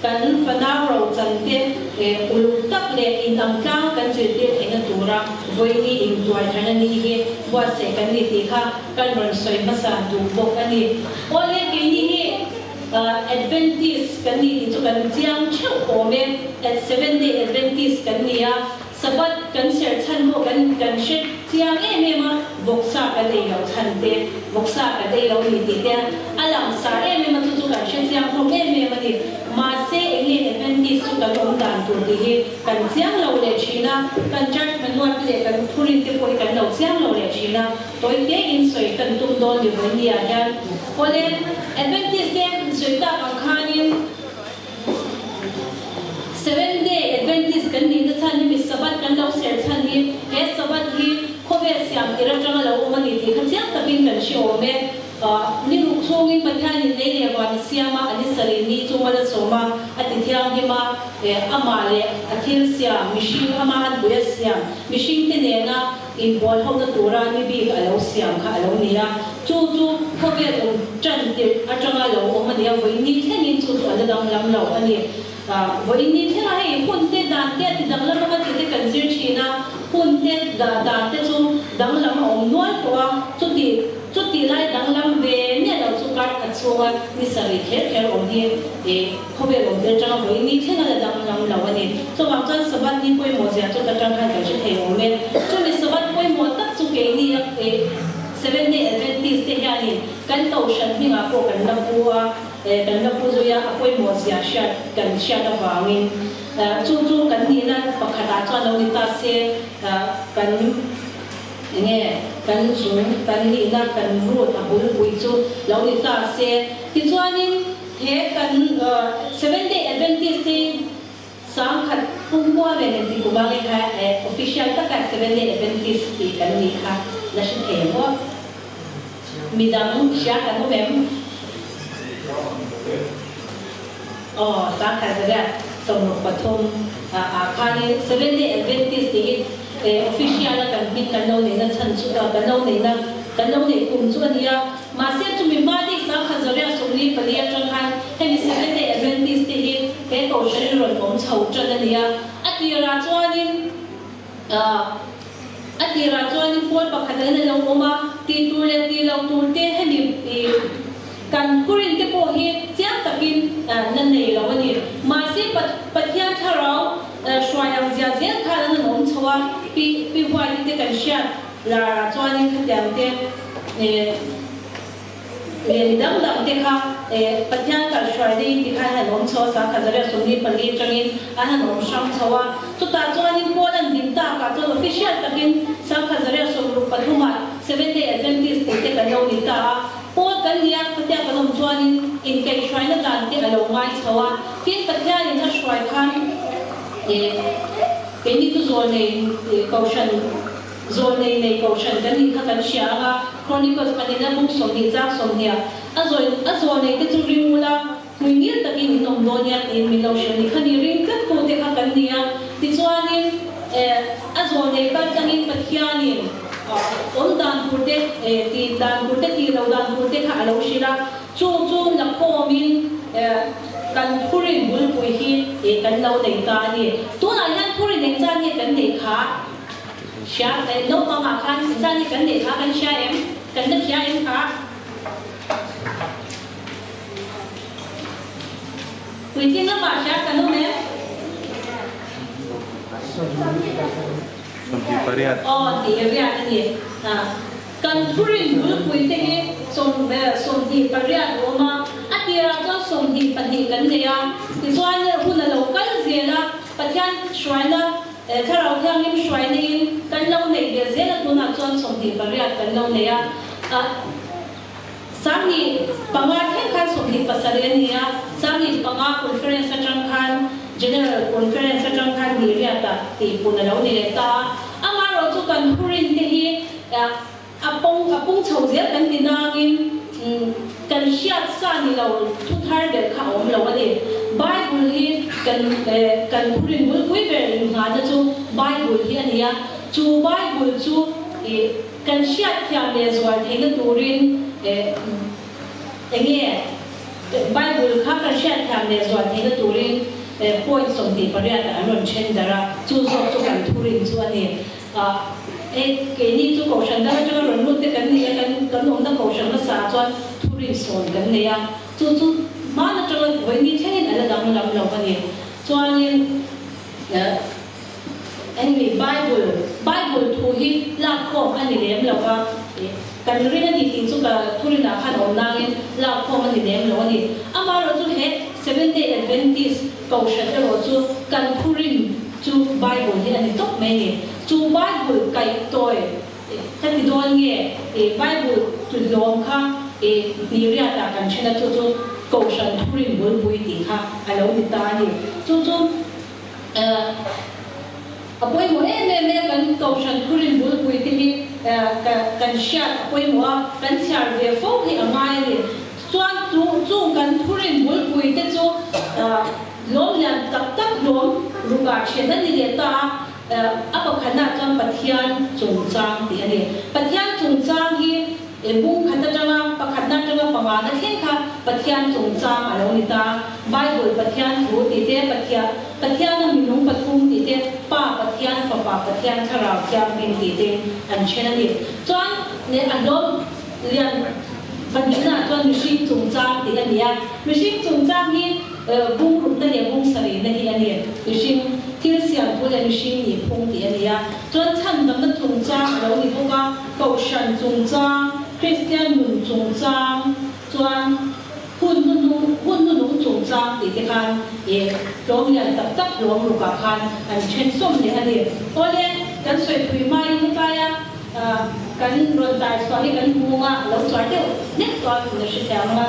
Kan fanau rochan te uluk tak leh inang tlang kan zirtir theihna tura vawiini intuai tharna ni hi buatsaih kan ni tih kha kan rawn sawi hmasa duh bawk a ni. Awle keini hi Adventist kan ni tih chu kan chiang theuh awm e. Seventh Day Adventist kan ni a, Sabbath kan serh chhan pawh kan kan hre chiang em em a, vawksa kan ei loh chhan te, vawksa kan ei lo ni tih te a langsar em em a, chu chu kan hre chiang hlawm em em a ni. Mahse eng nge Adventist chu kan awm dan tur tih hi kan chiang lo leh thin a, kan church manual te leh kan thurin te pawh hi kan lo chiang lo leh thin a, tawi te in sawi kan tum dawn ni vawiin ah hian. Awle, Adventist te sawi tak ang khanin, Seventh Day Adventist kan nihna chhan hi mi Sabbath kan lo ser chhan hi he Sabbath hi khawvel siam tir atanga lo awm a ni tih kha chiang takin kan hre awm e. Ni ruk chhungin Pathianin lei leh van a siam a, a ni sarih ni chu mal a sawm a, a ti thianghlim a, amah leh a thil siam, mihring ama an pui a siam, mihringte nena inbual hona tura ni bik a lo siam kha a lo ni a, chu chu khawvel awm tan tirh atanga lo awm a ni a, vawiin ni thlengin chu chu a la danglam lo a ni. Vawiin ni thlenga hei hun te dan te a ti danglam anga tih te kan zir thin a, hun te dan te chu danglam a awm nual tawh a, chuti chuti lai danglam ve miah lo chu kar khat chhunga ni sarih kher kher awm hi khawvel awm tir atanga vawiin ni thlenga la danglam lo a ni. Chuvang chuan Sabbath ni pawimawh zia chu ta tang khan kan hre thei awm e. Chumi Sabbath pawimawh tak chu keini Seventh Day Adventist te hianin kan kohhran hmingah pawh kan la pu a, kan la pu zui a, a pawimawh zia hriat kan hriat avangin chu chu kan nihna pakhatah chuan lo ni ta se kan enge kan zung kan nihna kan root a bulpui chu lo ni ta se. Tichuanin he kan Seventh Day Adventist hi sangkhat pumhua ve nen tih kum ange kha official taka Seventh Day Adventist tih kan nih kha la hre thei ang aw. Midang hria kan awm em? Aw, sangkhat zariat 63 ah khanin Seventh Day Adventist tih hi official a kan hming kan lo neihna chhan chu kan lo neihna kan lo neih kum chu a ni a. Mahse chumi hma dih sangkhat zariat 44 atang khan hemi Seventh Day Adventist te hi he kohhran rawn awm chho tan a ni a. A tirah chuanin a tirah chuanin pawl pakhat an lo awm a, tih tur leh tih loh tur te hemi kan thurin te pawh hi chiang takin la nei lo a ni. Mahse Pathian thlarau hruai ang zia zel khan an awm chho a, pi pi huai te kan hriat larah chuanin khatiang te leh mi dang dang te kha Pathian kalhruai dei ti khan an awm chho a, sangkhat zariat 44 atangin an han awm hrang chho a. Chutah chuanin Pawl an din takah chuan official takin 1963 ah Seventh Day Adventist tih te kan lo ni ta a. Pawl kan nia khatia kan awm chuanin inkaihhruaina dan te a lo ngai chho a. Tin, Pathianin a hruai khan keini chu zawlnei kohhran, zawlnei nei kohhran kan nih kha kan hria ang a. Chronicles pahnihna bung 20 chang 20 ah a zawlnei te chu ring ula, Hmuingil takin in awm dawn nia tiin min lo hrilh ni. Khani ring tlat tu te kha kan ni a. Tichuanin a zawlnei kal tlangin Pathianin awm dan tur te, tih dan tur te, tih lo dan tur te kha a lo hrilh a. Chu chu lakhawmin kan thurin bulpui hi kan lo nei ta a ni. Tunah hian thurin engzat nge kan neih kha hria, naupangah khan engzat nge kan neih kha kan hria em? Kan la hria em kha? Puitling lamah hria kan awm em? 28. Aw tih riat a ni. Kan thurin bulpui te hi 28 a awm a, a tirah chuan 22 kan nei a, tichuan hun a lo kal zel a, Pathian hruaina, Thlarau Thianghlim hruaina in kan lo neih belh zel a, tunah chuan 28 kan lo nei a. 15 thleng khan 27 a ni a, 15 Conference atang khan General Conference atang khan ni riata tih pun a lo ni leh ta a. Amaherawhchu kan thurin te hi a pawng a pung chho zel kan ti nangin kan hriat sa ni lo thu thar ber kha a awm lo a ni. Bible hi kan kan thurin bulpui ber inngahna chu Bible hi a ni a, chu Bible chu ih Kan hriatthiam leh zual theihna turin enge Bible kha kan hriatthiam leh zual theihna turin point 28 ah an rawn then darh a, chu zawk chu kan thurin chu a ni. Keini chu kohhran dang atanga rawn lut te kan nei a, kan awmna kohhran hmasa ah chuan thurin sawn kan nei a, chu chu hman atanga vawiin thlengin a la danglam lo a ni. Chuanin. Anyway, Bible, Bible thu hi lak khawm a ni lem lo va, kan rin a ni tih chu ka thurinah khan awm nangin lak khawm a ni lem lo a ni. Amaherawh chu he Seventh Day Adventist kohhran erawh chu kan thurin chu Bible hi a ni tawp mai a ni. Chu Bible kaih tawi ka ti dawn nge, Bible tluhlawm kha hniриatah kan then a, chu chu kohhran thurin bulpui tih kha a lo ni ta a ni. Chu chu. A pawimawh em em e, kan kohhran thurin bulpui te hi kan hriat a pawimawh a, kan chhiar ve fo hi a ngai a ni. Chuan chu chung kan thurin bulpui te chu lawm lian tak tak hlawm rukah then a ni leh ta a, a pakhatnaah chuan Pathian chungchang tih a ni. Pathian chungchang hi E bung khat atanga pakhatna atanga pangana thleng kha Pathian chungchang a lo ni ta. Bible Pathian thu tih te, Pathian Pathiana minung pathum tih te, Pa Pathian, Fapa Pathian, Thlarau Thianghlim tih te an then a ni. Chuan ne a hlawm lian pahnihnaah chuan mihring chungchang tih a ni a. Mihring chungchang hi bung rukna leh bung sarihna hi a ni. Mihring thil siam thu leh mihring nih phung tih a ni a. Chuan chhandamna chungchang a lo ni bawk a. Kohhran chungchang, Kristian nun chungchang chuan hun hnunung hun hnunung chungchang tih te khan ih tlawm lian tak tak hlawm rukah khan an then sawm leh a ni. Awle, kan sawi phui hmain helaia kan rawn tai chhuah hi kan hmung a, lo chuar deuh hlek tawh a tun a hrethiam ang a.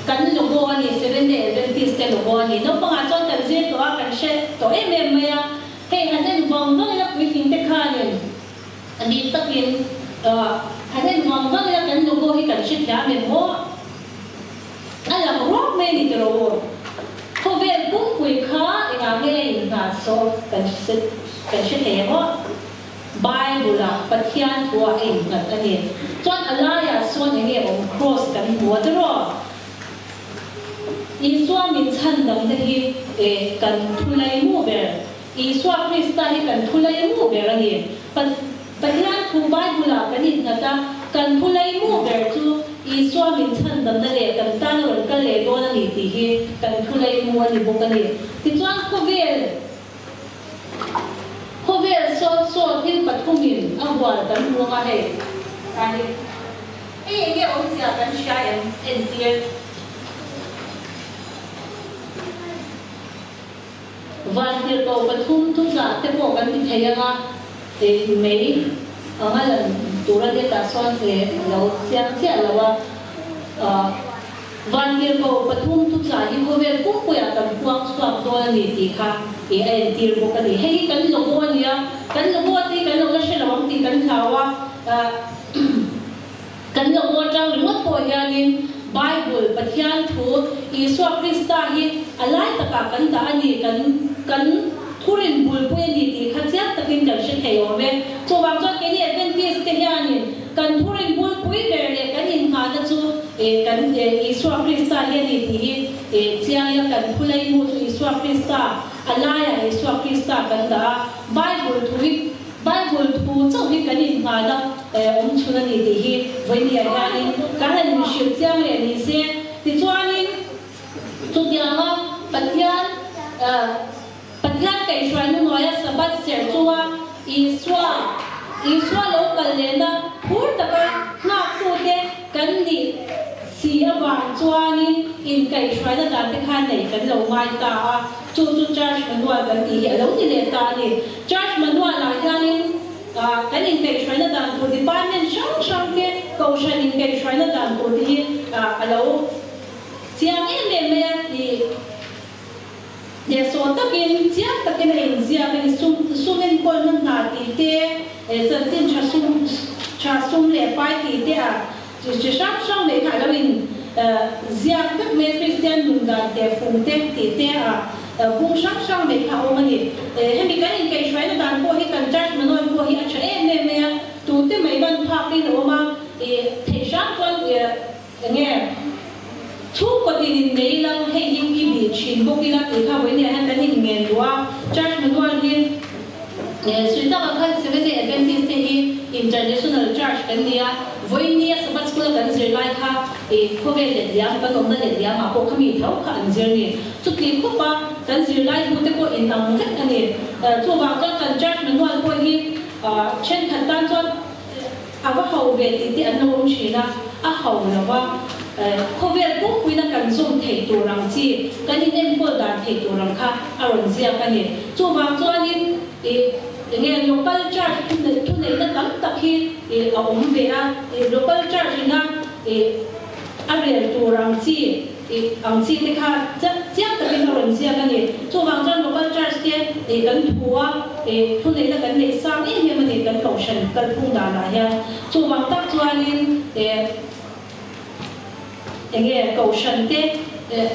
Kan logo a ni, Seventh Day Adventist te logo a ni. Naupangah chuan kan zir tawh a, kan hre tawh em em mai a. Hei han en vang vang ila puitling te khanin A nih takin han en vang vang ila kan logo hi kan hrethiam em aw? A lang ruak mai a ni tiraw aw? Khawvel pumpui kha engah nge a innghat saw kan kan hre thei em aw? Bible ah Pathian thu ah a innghat a ni. Chuan a laiah sawn enge awm cross kan hmu a tiraw? Isua min chhandamna hi kan thulai mu ber. Isua Krista hi kan thu laimu ber a ni. Pathian thu Bible-ah kan innghat a, kan thu laimu ber chu Isua min chhandamna leh kan tan a rawn kal leh dawn a ni tih hi kan thu laimu a ni bawk a ni. Tichuan khawvel khawvel sawt sawt thil pathumin a hual kan hmu anga hei hei enge awmzia kan hria em entir. Vantirhkoh pathum thuchah te pawh kan ti thei ang a, mei anga lan tur a nia tah chuan a lo chiang chiah lo a. Vantirhkoh pathum thuchah hi khawvel pumpuiah kan puang chhuak dawn a ni tih kha a entir bawk a ni. Hei hi kan logo a ni a, kan logo te hi kan lo la hre lo ang tih kan hlau a. Kan logo atang ringawt pawh hianin Bible, Pathian thu, Isua Krista hi a lai takah kan dah a ni, kan kan thurin bulpui a ni tih kha chiang takin kan hre thei awm e. Chuvang chuan keini Adventist te hianin kan thurin bulpui ber leh kan innghahna chu kan Isua Krista hi a ni tih hi chiang ila kan phulei mu chu Isua Krista, a laiah Isua Krista kan dah a, Bible thu hi Bible thu chauh hi kan inhmahna awm chhun a ni tih hi vawinia hianin kan han inhrilh chiang leh ni se. Tichuanin chutianga Pathian Pathian kaihhruaina hnuaia Sabbath serh chunga Isua Isua lo kal lehna phur taka nghaktute kan nih si avang chuanin inkaihhruaina dan te kha neih kan lo ngai ta a. Chu chu Church Manual kan tih hi a lo ni leh ta a ni. Church Manual-ah hianin kan inkaihhruaina dan tur department hrang hrang te, kohhran inkaihhruaina dan tur te hi a lo chiang em em mai a tih hnehsawh takin chiang takin a inziak a ni. Sum sum enkawlna hna tih te, chanchin tha sum tha sum leh pai tih te a Chi hrang hrang leh kha a lo in ziak vek mai a, Kristian nun dan teh fung te tih te a bung hrang hrang leh kha a awm a ni. Hemi kan inkaihhruaina dan pawh hi kan church manual pawh hi a tha em em mai a, tute mai ban phak in a awm a, theih hrang chuan enge chhungkaw tin in nei ila hei hi i bih thin bawk ila tih kha vawiin ah hian kan in ngen duh a, church manual hi Sri Lanka khan Seventh Day Adventist te hi International Church kan ni a, vawiin a Sabbath School a kan zir lai kha khawvel let liam kan awmna let liam ah pawh khami tho kha an zir ni. Chuti khawp a kan zirlai bu te pawh in ang vek a ni. Chuvang chuan kan Church Manual pawh hi thenkhat tan chuan A va ho ve tih te an lo awm thin a, a ho lo va. Khawvel pumpuina kan zawm theih tur ang chi, kan inenkawl dan theih tur ang kha a rawn ziak a ni. Chuvang chuanin ih enge local church thuneihna tam tak hi ih a awm ve a, ih local church ina ih a rel tur ang chi Tih ang chi te kha chiang takin a rawn ziak a ni. Chuvang chuan local church te ih kan thu a, ih thuneihna kan neih sang em em a ni kan kohhran kalphung danah hian. Chuvang tak chuanin ih enge kohhran te ih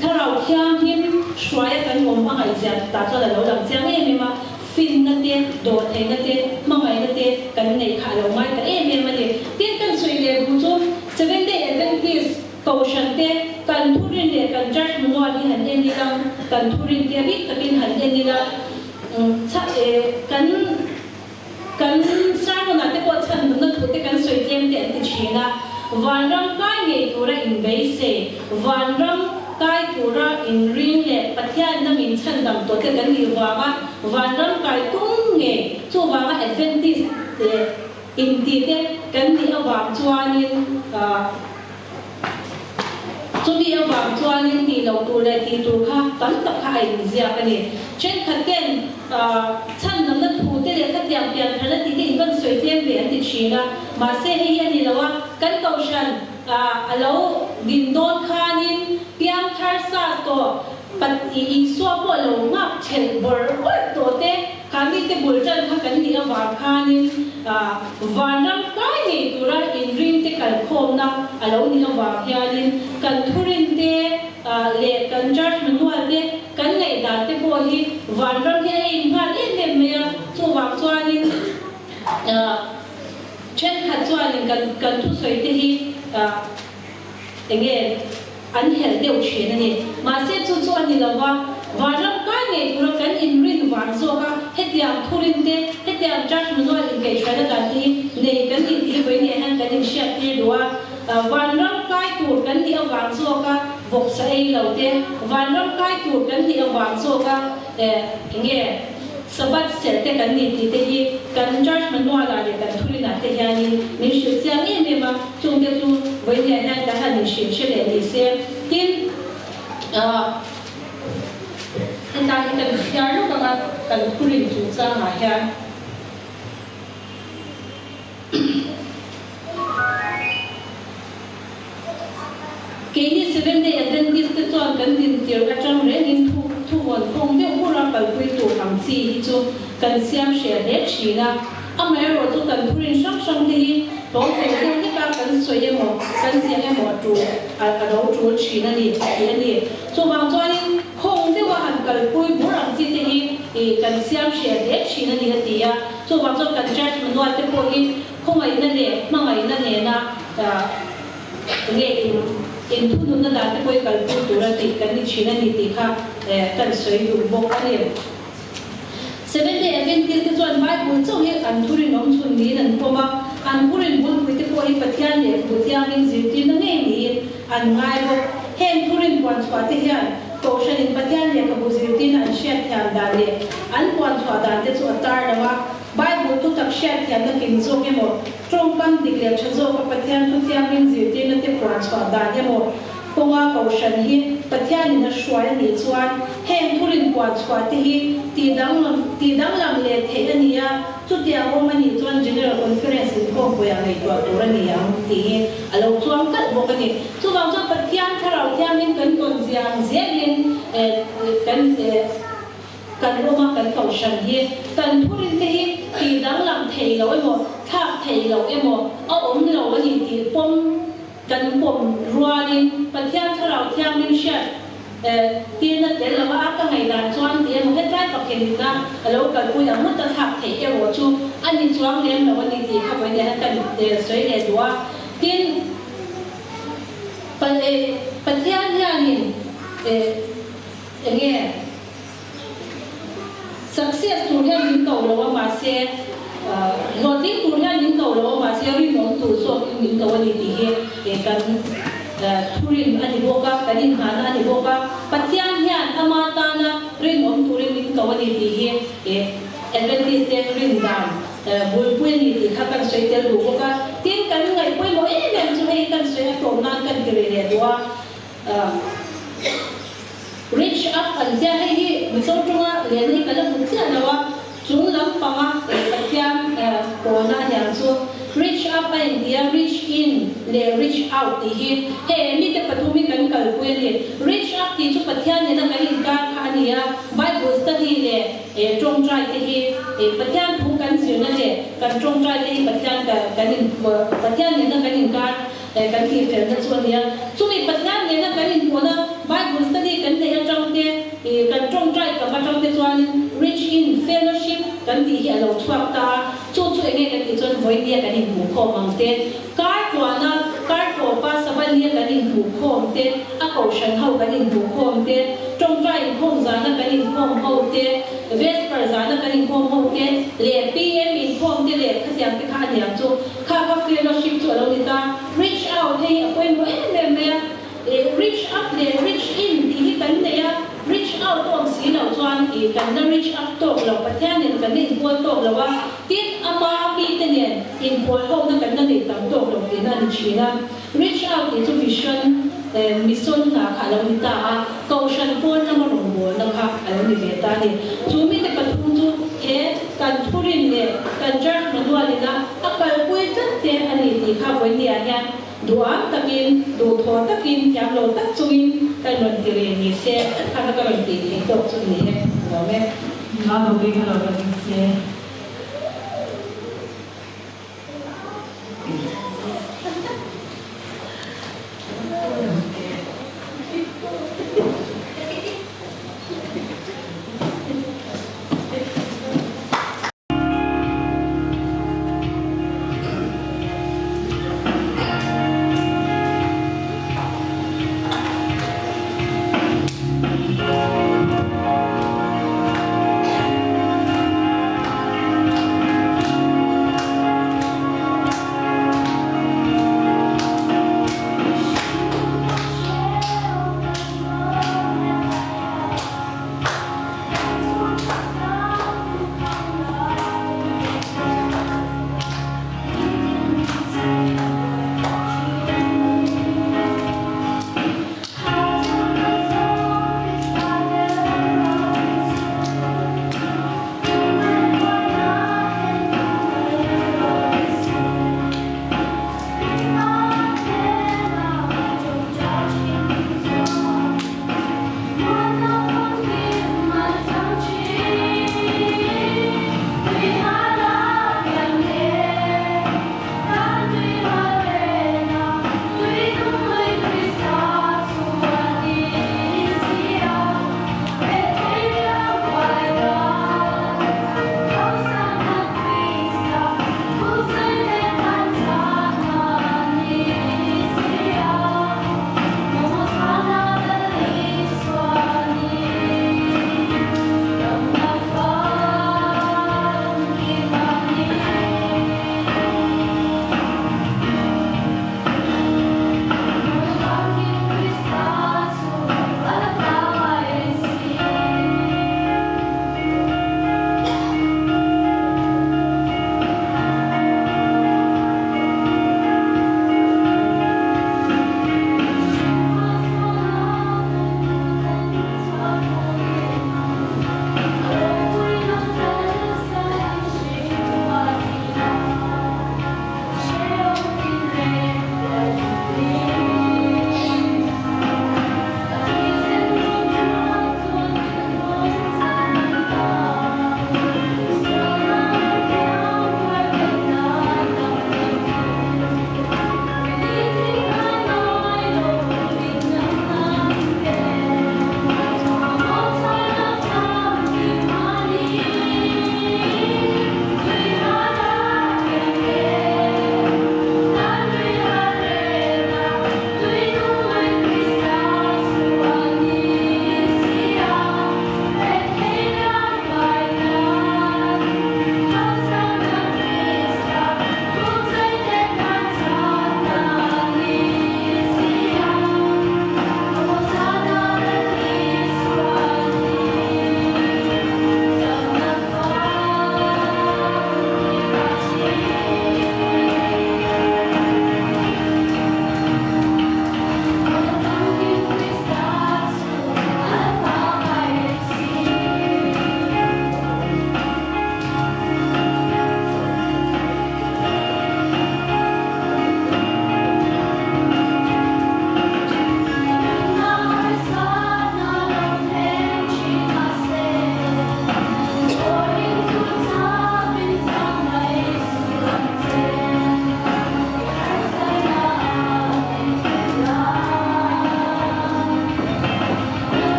thlarau thianghlim hruaia kan awm a ngaihzia tah chuan a lo lang chiang em em a, finna te, dawhtheihna te, hmangaihna te kan neih kha a lo ngai ta em em a ni. Tin, kan sawi leh duh chu Seventh Day Adventist kohhran te kan thurin leh kan church manual hi han en ila, kan thurin te bik takin han en ila, kan kan sermon ah te pawh chhan nunna thu te kan sawi tlem te an ti thin a, vanram kai ngei tura inbeisei, vanram kai tura inring leh Pathian na min chhandam tawh te kan nih vanga vanram kai tum ngei, chuvanga Adventist leh Intih te kan nih avang chuanin chumi avang chuanin tih loh tur leh tih tur kha tam tak kha a inziak a ni. Thenkhat ten chhan lamna thu te leh khatiang pian tharna tih te in van sawi tlem ve an ti thin a, mahse hei hi a ni lo a, kan kohhran a lo din dawn khanin piang thar sa tawh Isua pawh lo nghak thelh bawrh bawrh tawh te Kha mite bul tan kha kan nih avang khanin vanram kai ngei tura inringte kalkhawmna a lo nih avang hianin kan thurinte leh kan church manual te kan ngaihdan te pawh hi vanram hi a innghat em em mai a, chuvang chuanin thenkhat chuanin kan kan thusawi te hi enge An helh deuh thin a ni. Mahse chu chu a ni lo va, vanram kai ngei tura kan inrin vang zawk a, hetiang thurin te, hetiang church manual inkaihhruaina dan te hi nei kan nih tih vawi nge hian kan inhriat tir duh a. Vanram kai tur kan nih avang zawk a vawksa ei lo te, vanram kai tur kan nih avang zawk a enge Sabbath serh te kan nih tih te hi kan church manual ah leh kan thurin ah te hianin min hrilh chiang em em a, chung te chu vawinia hian kan han inhrilh hre leh ni se. Tin, Hetlai hi kan chhiar lawk anga kan thurin chungchangah hian. Keini Seventh Day Adventist te chuan kan dintir atang rengin thu thuvawn khawng deuh bura kalpui tur ang chi hi chu kan siam hreh hle thin a. Amaherawh chu kan thurin hrang hrang te hi hlawm fel deuh hlek a kan sawi emaw kan ziah emaw a tul a lo tul thin a ni tih a ni. Chuvang chuanin khawng deuha han kalpui bur ang chi te hi kan siam hreh hle thin a ni a ti a. Chuvang chuan kan church manual te pawh hi khawngaihna leh hmangaihna nena nge in inthununna dan te pawh hi kalpui tura tih kan ni thin a ni tih kha kan sawi duh bawk a ni. Seventh Day Adventist te chuan Bible chauh hi an thurinawm chhun niin an pawm a, an thurin bulpui te pawh hi Pathian lehkhabu thiangin zirtirna ngei niin an ngai bawk. Heng thurin puan chhuah te hian Kohhranin Pathian lehkhabu zirtirna an hriatthiam dan leh an puan chhuah dan te chu a tar lo a. Bible thutak hriatthiamna kim zawk emaw, tawngkam dik leh tha zawka Pathian thu thianghlim zirtirna te puan chhuah dan emaw kawnga Kohhran hi Pathianin a hruai a nih chuan heng thurin puan chhuah te hi tihdanglam tihdanglam leh theih a ni a, chutiang awm a nih chuan General Conference inkhawmpuiah ngaihtuah tur a ni ang tih hi a lo chuang kalh bawk a ni. Chuvang chuan Pathian Thlarau Thianghlim kan tawn zia ang zelin kan Kan awm a, kan kohhran hi kan thurin te hi tih danglam thei lo emaw, thlak thei lo emaw a awm lo a ni tih pawm kan pawm rualin Pathian Thlarau Thianghlim hriat tirna tel lova a ka ngaihdan chuan tih emaw hetlai pakhenina a lo kalpui ang ngawt a thlak theih erawh chu a ni chuang lem lo a ni tih kha vawiin hian kan sawi leh duh a. Tin, Pathian hianin enge Success tur hian min ko lo a mahse hlawhtling tur hian min ko lo a mahse rinawm tur zawkin min ko a ni tih hi kan thurin a ni bawk a, kan inhahna a ni bawk a. Pathian hian ama tana rinawm turin min ko a ni tih hi Adventist te rin dan bulpui a ni tih kha kan sawi tel duh bawk a. Tin, kan ngaih pawimawh em em chu hei kan sawi a tlawm nan kan ti rih leh duh a. Reach up an tia hei hi Mizo tawnga lehna hi ka la hmu chiah lo a, chung lampanga Pathian pawlna a niang chu reach up a inti a, reach in leh reach out tih hi hei mite pathum hi kan kalpui a ni. Reach up tih chu Pathian nena kan inkar kha a ni a, Bible study leh tawngtai te hi Pathian thu kan zirna leh kan tawngtai te hi Pathian kan in Pathian nena kan inkar Kan tihfelna chu a nia. Chumi Pathian nena kan inpawhna Bible study kan neih atang te, kan tawngtai kam atang te chuanin Reach In Fellowship kan tih hi a lo chhuak ta a. Chu chu enge kan tih chuan vawinia kan inhmuhkhawm ang te, kar tuahna, kar tawpa Sabbathnia kan inhmuhkhawm te, a kohhran ho kan inhmuhkhawm te, tawngtai inkhawm zana kan inkhawm ho te, Vesper zana kan inkhawm ho te, leh PM inkhawm te leh khatiang te kha a niang chu. Kha kha fellowship chu a lo ni ta. Reach out hei a pawimawh em em mai a. Ih reach up leh reach in tih hi kan nei a, reach out a awm si loh chuan ih kan la reach up tawk lo, Pathian nen kan la inpawl tawk lo a, tin ama mite nen inpawl hona kan la nei tam tawk lo tihna a ni thin a. Reach out tih chu mission mission hna kha a lo ni ta a, Kohhran pawn lama rawngbawlna kha a lo ni ve ta a ni. Chu mite pathum chu he kan thurin leh kan church manual ina a kalpui tlat te a ni tih kha vawinia hian duham takin, duhthawh takin, thiam lo tak chungin kan rawn ti rih ni se, kha kha ka rawn tih theih tawk chu ni e, lawm e. Nula duhbik a lo la ding se.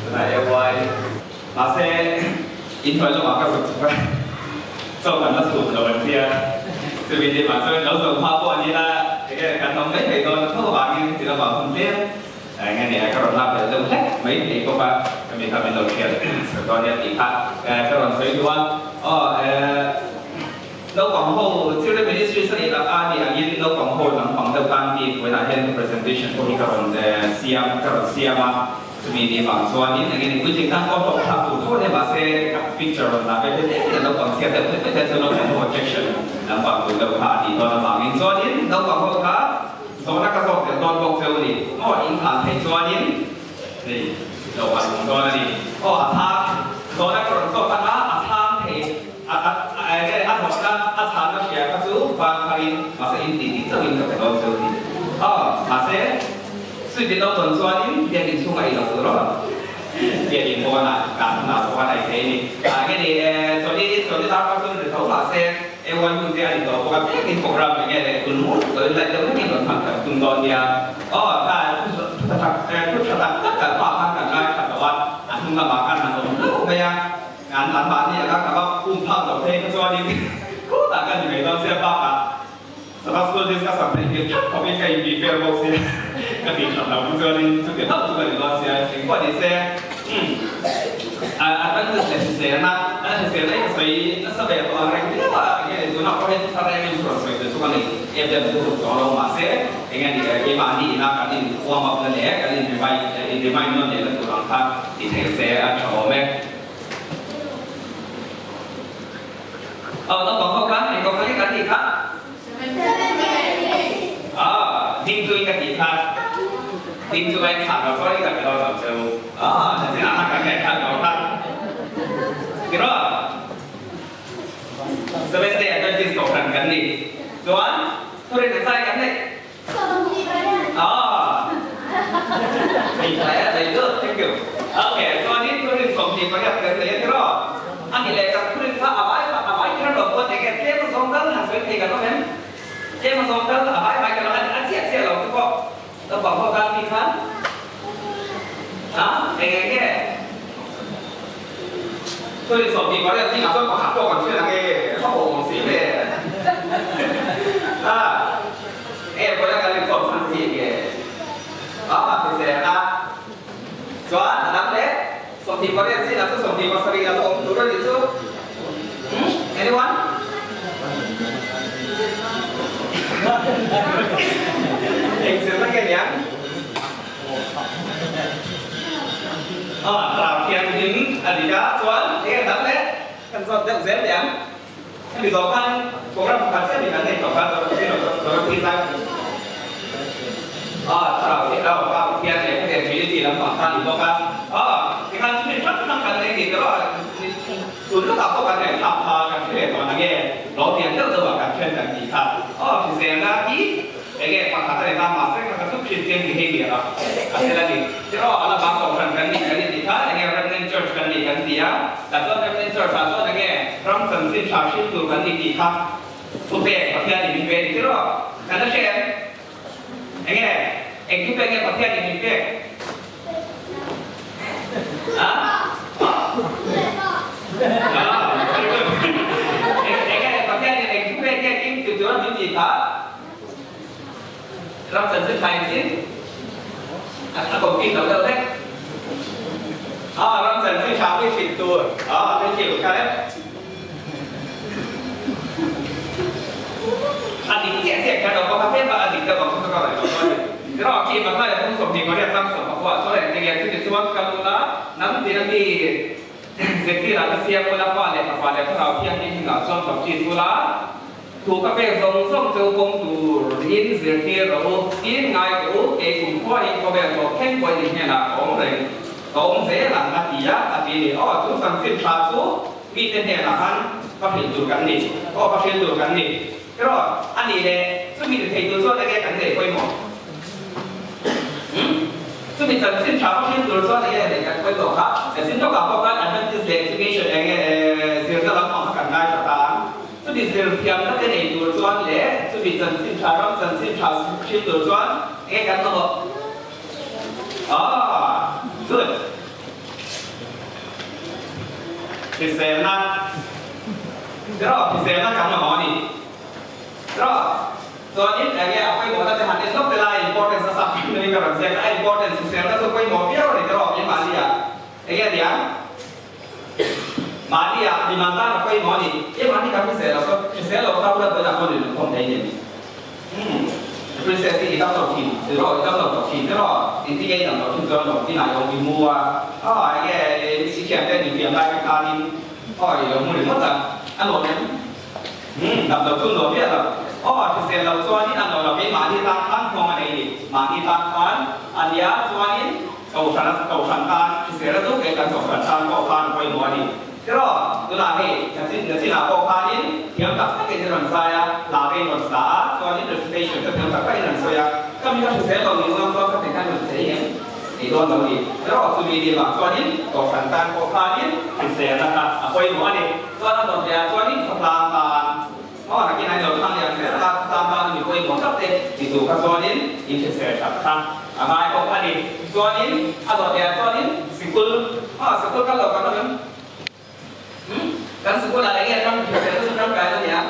Tunah AY. Mahse, inhnuai lamah ka zuk chhuk a, chaw kan la chhum lo an tia. Chumi ni mah chuan lo zawh hma pawh a ni la, enge kan awm mai mai dawn a tho avangin heti lamah hun tlem enge ni a ka rawn lak belh deuh hlek mai thei bawk a, ka mi kha min lo hriat sak dawn nia tih kha ka rawn sawi duh a. Aw naupang ho Children Ministries a nih tak a nih angin naupang ho lampang deuh tan bik vawiinah hian ka presentation pawh hi ka rawn siam ka rawn siam a. Chumi ni vang chuanin eng nge puitling tan pawh hlawk thlak tur tho a nia mahse ka picture rawn dah ve hle hle hian naupang chhiat deuh hlek hlek hian chuan naupang ho objection lampang tur deuh kha a tih dawn avangin chuanin naupang ho kha zawhna ka zawk tel dawn bawk cheu a ni maw in thlan theih chuanin hei lo an awm dawn a ni aw a chhang zawhna ka rawn zawk anga a chhang thei a a eng nge a zawhna a chhanna hria kha chu vang tharin mahse in tih tih chauhin ka pe dawn cheu a ni aw mahse Sweet in lo tawn chuanin biakinn chhungah i lo tur rawh. Biakinn pawnah kah hunah pawh a daih thei a ni. Ah nge ni eh chawlhi chawlhi dar kha chuan ri tho mahse AY hun te a ni tawh bawk a biakinn program eng nge leh hun mur tawhin light deuh hlekin rawn hman kan tum dawn nia. Aw kha thu tha tak eh thu tha tak tak kan hmaah khan kan ngaithla tawh a, a hnung lamah khan han awm hlauh mai a, an an mahni anga ka va um phak lo phei kha chuanin khutah ka ni mai dawn sia bakah Sabbath school discuss ang theih hmel thlap khawpin ka inti vel bawk sia, ka tih that loh chuanin chuti hlauh chu ka ni dawn sia, engpawh ni se umm a tan chu leh hriselna a hriselna hi ka sawi nasa ve tawh ang reng viau a, enge ni tunah pawh hian thar em em chu rawn sawi tur chu ka nei em em chu hun chuang lo mahse enge ni keimahni ina kan in warm up na leh kan in remind in remind nawn leh na tur ang kha ti thei se a tha awm e. Aw naupang ho khan eng kawng nge kan tih kha? Aw ding chu in ka tih kha. Ding chu en thlah lo chuan in ka pe dawn lo che u. Aw chanchin ah khan kan ngaih khan lo kha. Tiraw? Seventh Day Adventist kohhran kan ni. Chuan thurin a sai kan neih. Aw Very good, thank you. Okay, chuanin thurin 28 kan nei a tiraw? A ni leh kan thurin kha a vai a vai kher lo pawh enge tlem a zawng tal han sawi thei kan awm em? Tlem a zawng tal a vai vai kan awm a chiah chiah lo te pawh naupang ho tan mi khan ha eng eng nge? Thurin 28 zingah chuan pakhat pawh kan hriat ang e, a awm si ve. Nge pawh la kan inkhawm chhan chi nge? A hrisel a. Chuan a dang leh 28 zingah chu 27 a lo awm tur a nih chu. Hmm? Anyone? Eng zirna nge niang? A thlarau thianghlim a dik a, chuan enge a dang leh? Kan zawt deuh zel niang. Hemi zawh khan program pakhat chiah ni kan nei tawh kha Dorothy zai a thlarau hi a pa Pathian leh khatiang Trinity lampang kha a ni bawk a tikhan chu mi hrang hrang kan nei ni te erawh tun lawkah pawh kan ngaihthlak kha kan hre leh tawh nange lo pian deuh deuh ah kan then kan tih kha aw hriselna hi Enge pakhat a ni ta mahse kha ka chu Christian behavior a a tel a ni. Tiraw a la bang kohhran kan nih kan intih kha enge Remnant Church kan nih kan ti a, tah chuan Remnant Church ah chuan enge ram chanchin tha hrilh tur kan nih tih kha thupek Pathian in min pe a ni tiraw? Kan la hre em? Enge eng thupek nge Pathian in min pek? A? Ah, very good. Enge Pathian in eng thupek nge kim ti tur a min tih kha? Ram chanchin tha engtin a complete lo deuh hlek. Ah, ram chanchin tha hi hrilh tur. Ah, thank you. Correct. A dik chiah chiah khan awm bawk a, tlem a a dik deuh ang chu ka ngaihtuah dawn a ni. Tiraw, khi Mathai a phung 28 tlang sawm pakua chuan engtin nge chumi chuan kal ula, hnam tin a mi zirtirah ka siam ula, Pa leh Fapa leh Thlarau Thianghlim hmingah chuan baptist ula, Thu ka pek zawng zawng chu kawng tur in zirtir rawh u, tin ngai teh u, kei kum khuain khawvel tawp thleng pawhin in hnenah ka awm reng, ka awm zel ang a ti a, a ti a ni. Aw, chu chanchin tha chu mite hnenah khan ka hrilh tur kan ni, aw ka hrilh tur kan ni. Erawh, a nih leh chumi ti thei tur chuan enge kan neih pawimawh? Umm, chumi chanchin tha ka hrilh tur chuan enge neih kan pawimawh kha? Zin lawkah pawh khan Adventist leh education enge zirna lampang kha kan ngaithla ta ang. Chumi zir thiamna te nei tur chuan leh chumi chanchin tha ram chanchin tha hrilh tur chuan enge kan mamawh? Ah, good. Hriselna Tiraw hriselna kan mamawh a ni. Tiraw chuanin eng nge a pawimawhna te han en lawk te lai importance a sap in ka rawn ziak a, a importance hriselna chu pawimawh viau a ni tiraw keimahni ah eng nge nia mahni ah mimal tan a pawimawh a ni. Keimahni kan hrisel lo chuan hrisel lo kha ula tunah pawh rilru khawm thei a ni. Umm Princess hi i dam lo thin tiraw i dam lo tawh thin tiraw engti nge i dam loh thin chuan lo inah i awm i mu a aw enge i thian te an infiam lai te khanin aw i lo mu ringawt a a nuam em umm dam lo chu nuam miah lo aw hrisel lo chuanin a nuam lo keimahni tan khan nghawng a nei ni mahni tan khan a nia chuanin kohhran kohhran tan hrisel a chu kei kan kohhran tan pawh khan a pawimawh a ni. Tiraw, tunah hei nachin nachinah pawh khanin thiam tak takin i rawn zai a, hla te in rawn sa a, chuanin recitation te thiam tak takin an sawi a, ka mi ka hrisel lo ni unau chuan ka ti khan rawn chei em tih dawn lo ni. Tiraw, chumi ni vang chuanin kohhran tan pawh khanin hriselna kha a pawimawh a ni. Chuan a dawt leh ah chuanin khawtlang tan aw nakin a in lo thlang liam zel a, khawtlang tan a mi pawimawh tak te ti tur kha chuanin in hrisel that kha a ngai bawk a ni. Chuanin a dawt leh ah chuanin sikul aw sikul kal lo kan awm em? Umm kan sikul ah enge ram hrisel chu tangkai na nia?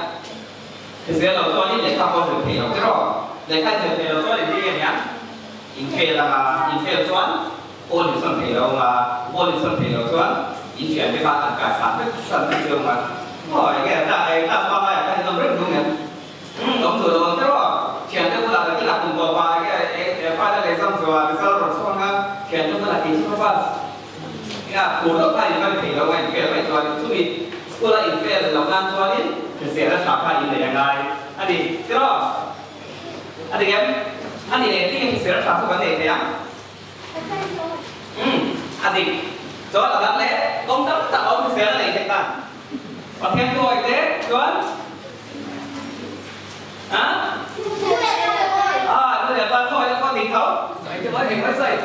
Hrisel lo chuanin lehkha pawh zir thei lo tiraw? Lehkha zir thei lo chuan engtin nge nia? In fail anga in fail chuan pawl in sawn thei lo anga pawl in sawn thei lo chuan in thian te kha an kai san vek san vek cheu anga aw enge class pangai ah khan in awm reng dun em? Umm awm duh lo ang tiraw? Thiante bulah ka kil a kum tawp a enge final exam zawh ah result rawn chhuak anga thiante bulah kei chu ka pass Nia, phur deuh kha in van thei lo a in fail mai chuan chumi school a in fail loh nan chuanin hrisel a tha kha in nei a ngai a ni tiraw? A dik em? A ni leh tingin hrisel a tha chu kan nei thei ang. Umm, a dik. Chuan a dang leh kawng tam tak a awm hrisel a nei theih ta. Pathian thuawi te chuan a? Ah, nu leh pa thuawi te pawh dik tho. Engmah sawi.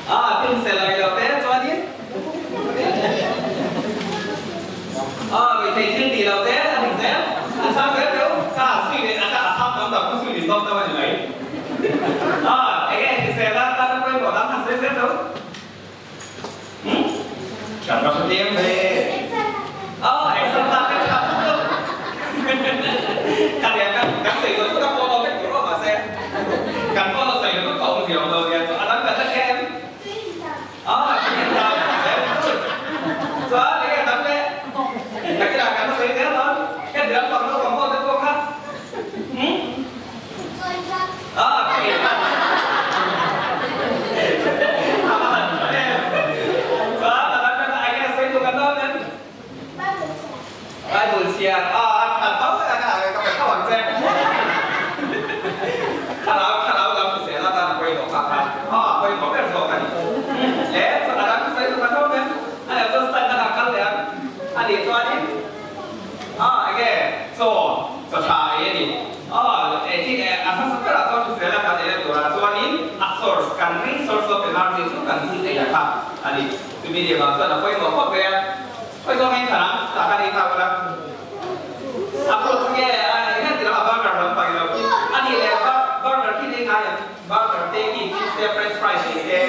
Ah, thil sel ai lo te chuanin Ah, ruihtheih thil tih lo te a dik zel. A chhang zel teuh. Kha sui leh a kha a chhang tam tak chu sui leh zawk deuh a ni mai. Ah, enge hrisel a tan a pawimawh dang han sawi zel teuh. Hmm? Kan va hre tlem ve. Ah, exam lak te tha thut lo. Ka tia kan kan sawi zawh chu ka follow vek tur aw mahse kan follow sawi lo ka awm zia awm lo nia chu a dang kan la hria em? Ah, ka in ta very good. Chuan enge dang le? Nakinah kan sawi zel dawn. Ka diam bang lo bang ho te pawh kha. Hmm? Ah, ka in ta. Chuan a dang kan enge sawi tur kan dawn em? Bible chhiar a a that tho a ka ka pe tho ang che. Thlarau thlarau lam hrisel atan a pawimawh kha kha a pawimawh ber zawk a ni. Le chuan a dang sawi tur kan awm em? A lo chuan stand dangah kal leh ang a nih chuanin a enge chaw chaw tha ei a ni. A eng a hmasa berah chuan hrisel a kan ei na turah chuanin a source kan main source of energy chu kan thil ei a kha a ni. Chumi leh vang chuan a pawimawh khawp mai a. Khawi zawng hi thlan ang? Tah khan ei nghak ula. A fruits nge a eng hian ti lo a burger lam pang ilo khi a nih leh burger khi nei ngai ang burger te khi chips te french fries tih te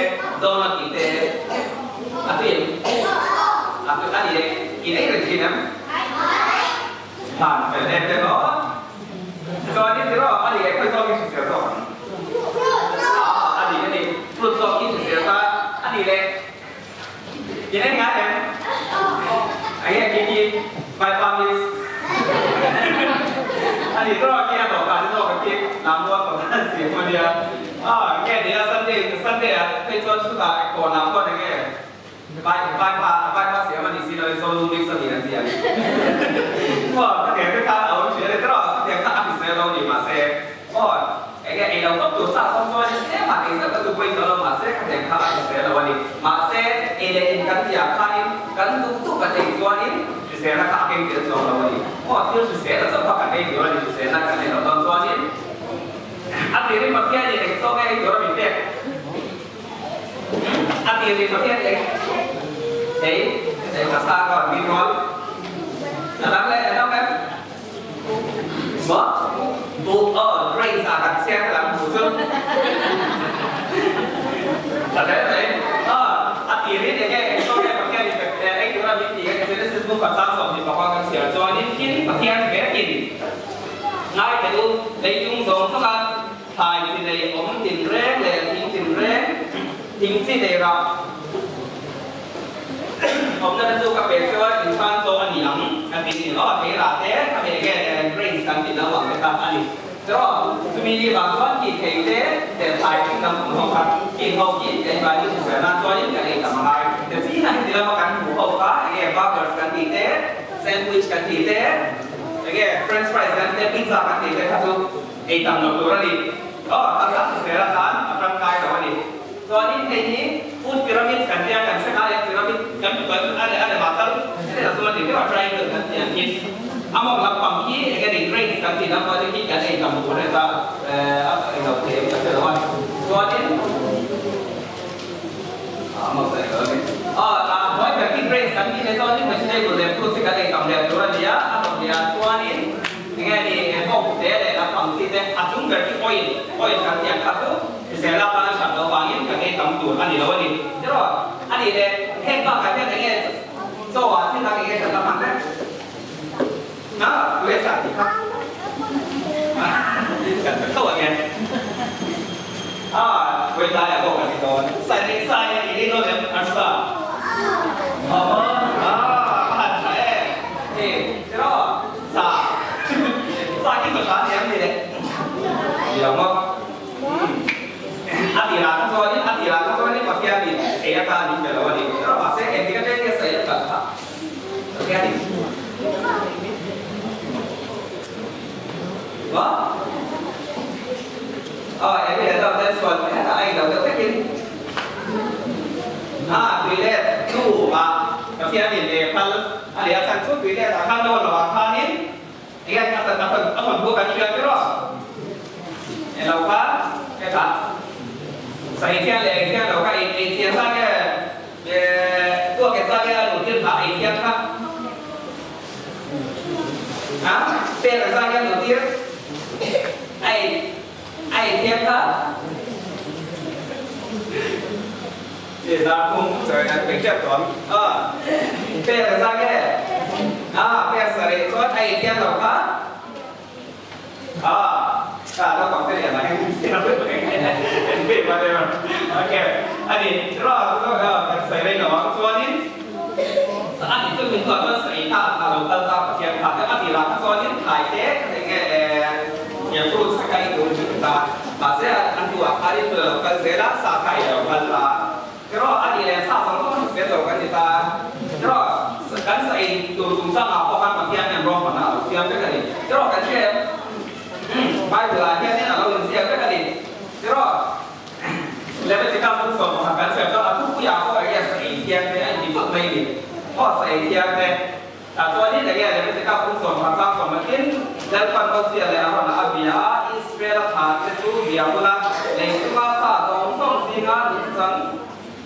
donut tih te a tui em? A tui a nih leh i nei reng thin em? Thlan fel em em aw. Chuan in tiraw a nih leh khawi zawng hi hrisel zawk ang? A nih a nih fruit zawk hi hrisel ta a nih leh I en ngai em? Enge khi khi Vaipa miss a nih tawh khi a dawhkan hi zawk khi lam rual tawh khan siam a nia. Aw enge nia Sunday Sunday ah phei chuan chutah kawnah khawn enge vai vaipa vaipa siam a nih si loin Zonu mix a nih an ti ang. Aw ka tiang te khan a awm thin a ni tawh chutiang kha a hrisel lo ni mahse Aw, enge ei lo tawp tur chah sawm chuan in tlem ah ei zauh ka chu pawi chuan lo mahse ka hniam kha a hrisel lo a ni. Mahse, ei leh in kan tih ah khanin kan duh duh kan ei chuanin hriselna kha a keng tel chuang lo a ni. Aw, thil hrisel a chauh kha kan ei tur a ni, hriselna kan nei loh dawn chuanin a tirin Pathianin eng chaw nge ei tur a min pek? A tirin Pathian eng ei ei hmasa ka rawn ti rual. A dang leh a dang em? Maw? Buh aw grains ah kan chhiar ka lam hmu chu. Tha hle mai. Aw a tirin enge eng chaw nge Pathian in chi thei rah awmna te chu ka pe chu a in tan chaw a ni ang a ti ni aw thei rah te kha mi enge grains kan tih lo ang te kha a ni chuan chumi ni vang chuan ki thei te leh thlai hring lam pang ho kha ki ho ki te hi mahni hrisel nan chuanin kan ei tam a ngai te chi na heti lama kan hmuh ho kha enge burgers kan tih te sandwich kan tih te enge french fries kan tih te pizza kan tih te kha chu ei tam lo tur a ni aw taksa hrisel atan a tangkai lo a ni. Chuanin hei hi food pyramids kan tia kan hre ngai a, pyramid kan kan a leh a lema kal heti lah chuan a ni viau a, triangle kan tih ang hi a mawng lampang hi eng nge ni grains kan tih lampang te hi kan ei tam tur heta a eng lo thei em ka hre lo a, chuanin a mawng sa eng lo a ni a hnuai ber hi grains kan tih leh chuanin vegetable leh fruits hi kan ei tam leh tur a ni a, a tawp leh ah chuanin eng nge ni bawk te leh lampang chi te a chung ber hi oil oil kan tih ang kha chu. Hrisel a tan that loh vangin kan ei tam tur a ni lo a ni. Tiraw? A nih leh heng bakah hian eng nge chaw ah thil dang eng nge that la hman vek? Ha? US ah tih kha kan hre tho ang e. A, vawi tlaiah pawh kan ti dawn. Sai nih sai a i dawn em Arsa? A, a han tha e. Hei, tiraw? Sa. Sa khi chaw tha a ni em ni le? Ni lo maw? A tirah kha chuanin, a tirah kha chuanin Pathianin ei atan min pe lo a ni. Erawh mahse engtik atang nge sawi a kal kha Pathianin Maw? Aw, eng nge deuh ten sual hetah a inlo deuh vekin a tui let hnu ah Pathianin ei a phal a ni. A chhan chu tui let ah khan dawn lo ah khanin Enge a a a thawnthu kan hria tir aw? Eng lo kha hetah sahi thian leh eng thian lo kha ei ei chian sa nge tuak e sa nge a luh tir phah ei thian kha a pek e sa nge a luh tir a ei a ei thian kha Dar phung chawi an pe tep tawh ang a, pek a zak e a, pek sarih chuan a intiang lo kha a, ka naupang te lian ah hian insiam en ve whatever ok a ni chuan kan sawi rei lo ang chuanin a ni chu min tuah chuan sawi kha a lo kal ta Pathian kha te a tirah kha chuanin thlai te ka nei nge e fruits te kha i tur chu ta. Mahse, an duhah khan in lo kal zel a, sa kha i lo kal ta. Erawh a nih leh sa zawng zawng hmu zel lo kan ni ta. Erawh kan sa in tur chungchangah pawh khan Pathian hian ruahmanna a lo siam vek a ni. Erawh kan hria em? Umm, Bible ah hianin a lo inziak vek a ni. Erawh Leviticus buk 11 kan chhiar chuan a thupuiah pawh enge sa ei thiang te a inti phawt mai a ni. Aw, sa ei thiang te. Tah chuanin enge Leviticus buk 11 chang sawmlatin Lalpan Mosia leh Arona a bia a, Israel-a thate chu bia bula lei chunga sa zawng zawng zinga nungchang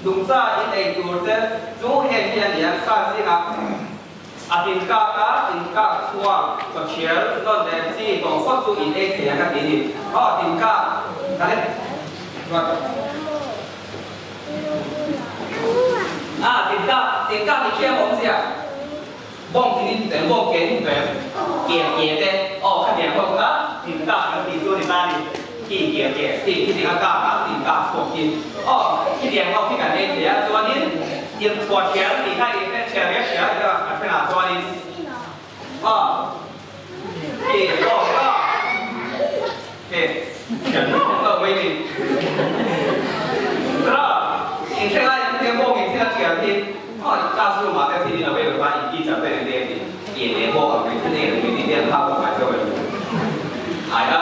nungcha in ei tur te chu heng hi a ni a, sa zingah a tinkak a, tinkak chhuak, chawchhial, nawn leh chi tawng phawt chu in ei thei ang a ti a ni. Aw, tinkak, ka le. A, tinkak, tinkak i hriam awmzia bawng tin in tel, bawng ke in tel, ke ke te, aw khatiang ho kha tinkak kan tih chu a ni ta a ni, ki ke ke ti khitiang a kak a tinkak chhuak hi, aw khitiang ho khi kan ei thei a, chuanin inchhuah thiam tih kha i hre ve hria i a thenah chuanin aw ki aw aw ki aw mai ni ra in hre lai in hre bawk in thil a thiam hi aw in classroom ah te thil in away lova in teacher te nen te in leh bawk ang mai thil ei ang mai tih te an hak bawk ngai chauh em ai a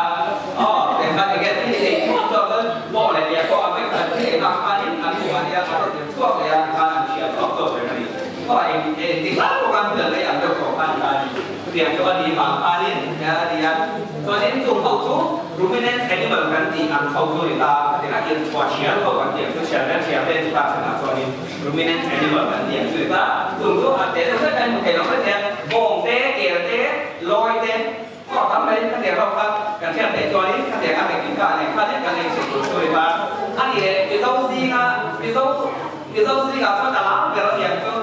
aw engkhat enge thil ei thuak chuak chuan bawk leh piah pawh a vek an thil ei hak khanin an hmu a nia a rawn in chhuak leh a tikhan an hria chhuak chauh reng a ni aw eng eng tik lai pawh khan thil an ei ang deuh tawh khan ta a ni. Chutiang chu a ni vang khanin a ni a, chuanin chung ho chu ruminant animal kan tih ang tho chu a ni ta, khatiang a inchhuah thial ho kan tih ang chu thial vel thial vel chu ta chhanah chuanin ruminant animal kan tih ang chu a ni ta, chung chu a te deuh vek a ni hmu thei lo vek e, bawng te, kel te, lawi te, aw tam mai khatiang ho kha kan hriat theih chuanin khatiang a engtin kha a nei khanin kan ei chhuk tur chu a ni ta, a ni leh Mizo zinga Mizo Mizo zingah chuan a lar ber a ni ang chu.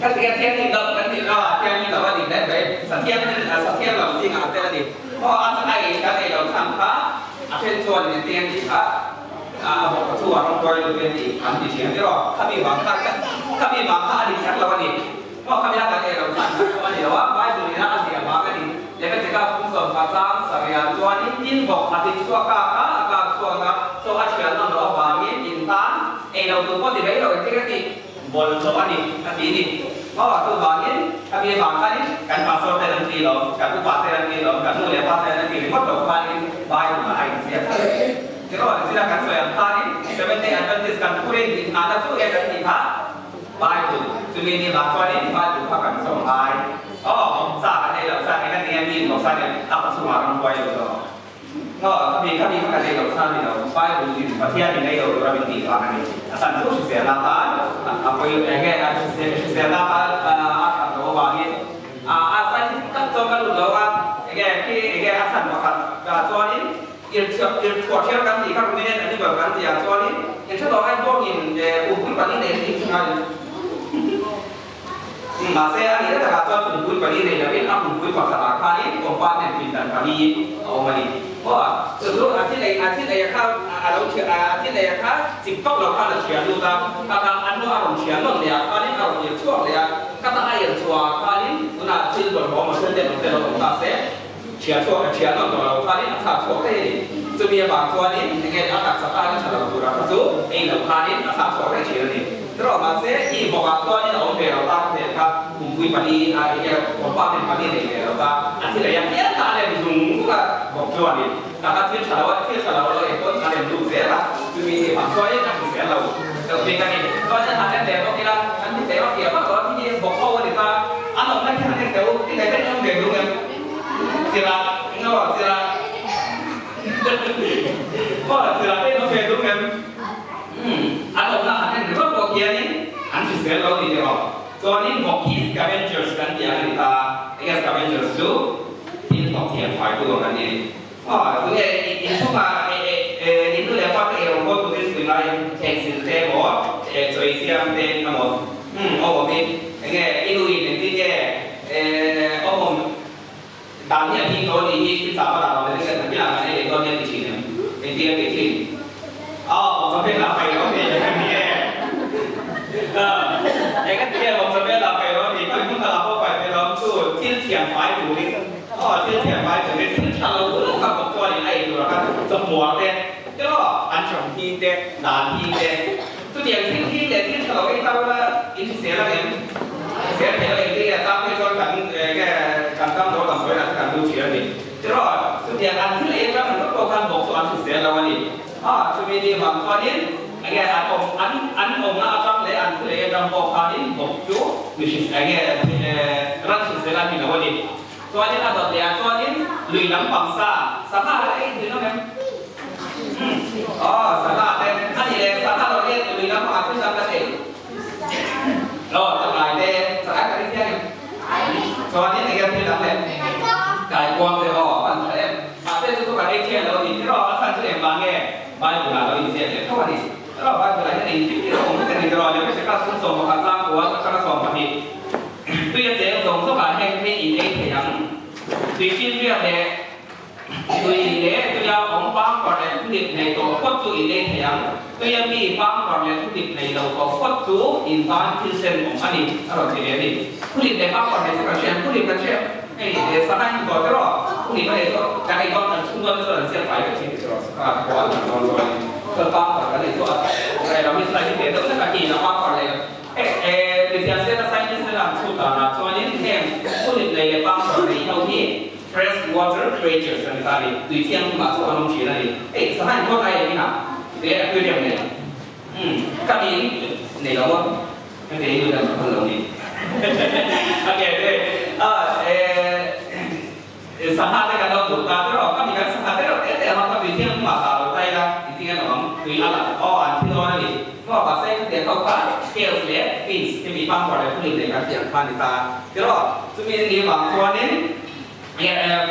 Kan ti a thianghlim lo kan ti a thianghlim lo a ni hle mai. Sa thianghlim sa thiang lo zingah a tel a ni. Aw a a ei kan ei lo chhan kha a then chuan in eng tih kha a bawk a chungah rawng kuai lut em tih an ti thin tir aw. Khami vang kha khami vang kha a ni kher lo a ni. Aw khami a kan ei lo chhan kha chu a ni lo a, Bible ina a ziah vang a ni. Leviticus kum sawmkhat chang sarih chuanin tin bawk a tin chhuak kak a, a kak chhuak a, chaw a thian nawm loh avangin in tan ei lo tur pawh ti mai lo engtin a tih. Bawlhhlawh a ni, a ti ni. Aw, chuvangin khami avang khanin kan pastor ten an ti lo, kan upa ten an ti lo, kan nu leh pa ten an ti ringawt lo khanin Bible ah a inziak a ni. Tiraw, zira kan sawi ang khanin Seventh Day Adventist kan thurin inngahna chu eng an tih kha Bible, chumi ni vang chuanin Bible kha kan zawm ngai. Aw, sa kan ei loh chuan eng a ti nge mi inhlawh sa hian a kawchhungah ram huai lo zawk. Aw, khami khami kha kan ei loh chhan ni lo, Bible in Pathian in ei lo tura min tih vang a ni. A chan chu hriselna tan a pawi eng nge a hriselna tan a that loh avangin a scientific tak chuan ka lut lo a, eng nge khi eng nge a chhan pakhat chuanin irchhuah irchhuah thial kan tih kha ruminant animal kan tih ah chuanin irchhuah tawh ai bawngin upui pali nei an tih thin a ni. Mahse, a nihna takah chuan pumpui pali nei loin a pumpui pakhatah khanin compartment pindan pali a awm a ni. Aw, chu chu a thil ei, a thil ei a kha a lo thiah, a thil ei a kha chip vak lo khan a thiah lut a, kha kha a hnuah a rawn thiah nawn leh ah khanin a rawn ir chhuak leh a, kha ta a ir chhuah ah khanin tunah thil bawlhhlawh maw thil tenawm te lo awm ta se, thiah chhuak a thiah nawn tawh lo khanin a thlak chhuak daih a ni. Chumi avang chuanin enge a taksa tan a tha lo turah kha chu ei loh khanin a thlak chhuak daih thin a ni. Erawh mahse i bawkah chuanin a awm ve lo ta ka hmel kha pumpui pali a enge compartment pali nei ve lo ta a thil ei a hial kha a lem zung zung a bawk chuanin taka thil tha lo a thil tha lo lo ei pawn a lem lut zel a chumi ni vang chuanin a hrisel lo deuh bik a ni. Chuanin han en leh bawk ila an ti teh a piah vak lo a khi hi bawk ho a ni ta an awmna khi han en teh u ti leh daih awm ve lung em chirah eng emaw chirah aw chirah te in awm ve lung em. Umm, an awmna han en ringawt pawh khianin an hrisel lo tih erawh chuanin vawk hi scavengers kan tih ang a ni ta. Enge scavengers chu? Thil thawk thiam faitu ang an ni. Aw, tunge inchhungah in nu leh pa te ei rawngbawl turin pui lai thleng sil te emaw, chaw ei siam te emaw, umm, awm awmin enge i nu in engtin nge awm awm Dan hi a hing dawn tih hi thil chah dah lo ni kan thil ah kan ei leh dawn nia ti thin em? Engtin a ti thin? Aw, vawkchaw vel ah paih lo ti a ni e. Eng a ti nge vawkchaw vel ah paih lo ti? Khawi hmun kal ah pawh paih ve lo chu thil thiam fai turin aw thil thiam fai turin thil tha lo lo kha vawk chuanin a ei tur a kha chawhmuar te te aw an hram hing te dan hing te Chutiang thil hi leh thil tha lo ei ta ula in hrisel ang em? Hrisel thei lo engtin nge a chang phei chuan kan nge kan dam lo damdawi lah chu kan lu thin a ni. Tiraw, chutiang an thil ei atang ringawt pawh khan bawk chu an hrisel lo a ni. A, chumi ni vang chuanin enge an awm an an awmna atang leh an thil ei atang pawh khanin bawk chu mi hris enge ran hrisel a ni lo a ni. Chuanin a dawt leh ah chuanin lui lampang sa sangha la ei thin awm em? Umm aw sangha te a ni leh sangha lo hian lui lampang ah thil dang ka thei aw chakai te chakai ka ring chiang em? Chuanin enge thil dang leh kaikuang te aw an tha em? Mahse chu chu ka ei thian lo a ni tiraw a chhan chu engvang nge Bible ah lo inziak leh tho a ni tiraw Bible ah hian engkim hi a awm vek a ni tiraw Leviticus kum 11 tlangkual atanga 12. Tui a cheng zawng zawk ah heng hi in ei thei ang. Tui finriat leh tui leh tuia awm pangpar leh thulip nei tawh phawt chu in ei thei ang. Tuia mi pangpar leh thulip nei lo tawh phawt chu in tan thil sen awm a ni, a rawn ti ve a ni. Thulip leh pangpar nei chu kan hria ang, thulip kan hria hei leh sangha hi tawh tiraw, thulip a nei chu kan ei dawn kan chhung dawn te chuan an siam fai vek thin ti tiraw, sangha pawh an han dawn chuan chuan pangpar kan nei chu a ram hi slide hi ve deuh hlek a, hi a pangpar leh Mithiam te na scientist te lam chhut danah chuanin heng phulip nei leh pangpar nei ho hi fresh water creatures an ni ta a ni. Tui thianghlimah chu an awm thin a ni. Hei sangha in kawt ai engin ah te aquarium nei umm ka ni nei lo a heti hi nu hian ka phal lo ni. Okay Sangha te kan lo duh ta te rawh, ka mi kan sangha te reuh te te ang a, ka tui thianghlim ah dah lo ta ila, engtin nge lo ang, tui a lang aw an thi dawn a ni. Maw mahse ka tiang ho kha scales leh fins hemi pangpar leh phulin nei kan tiang kha a ni ta tiraw, chumi ni vang chuanin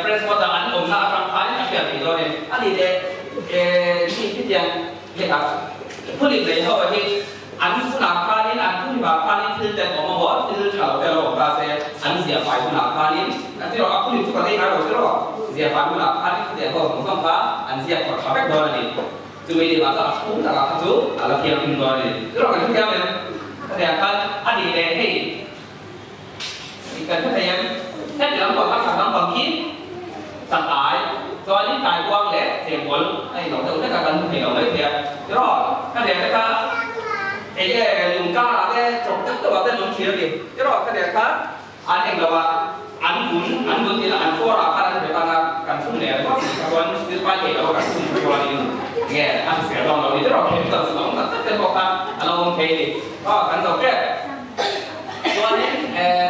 fresh water an awmna atang khanin a hriat theih dawn e. A ni leh mi khitiang hetah phulin nei ho hi an hunah khanin an phulhimah khanin thil ten awm a maw thil tha lo. ziah fai hunah khanin a tiraw a phun chu kan ei ngai lo tiraw ziah fai hunah khanin khatiang ho zawng zawng kha an ziak phawrh tha vek dawn a ni. Chumi ni mah chu a chhung takah kha chu a la thianghlim dawn a ni. Tiraw kan hrethiam em? Khatiang khan a nih leh hei kan hre thei em? Heti lampang a chhak lampang khi chakai chuanin kaikuang leh chengkawl a inawh deuh hlek a kan hmu thei lo mai thei a. Tiraw khatiang te kha eng nge lung karah te chawp deuh deuh ah te an awm thin a ni. Tiraw khatiang kha An eng lo a, an vun, an vun tih lah an kawr ah khan an hre tan a, kan thum leh ringawt tih kha chuan thil pai thei lo a kan thum chuanin nge a hrisel dawn lo ni te rawh chemical chu a awm tak tak te pawh kha a lo awm thei a ni. Aw kan zo tep. Chuanin eh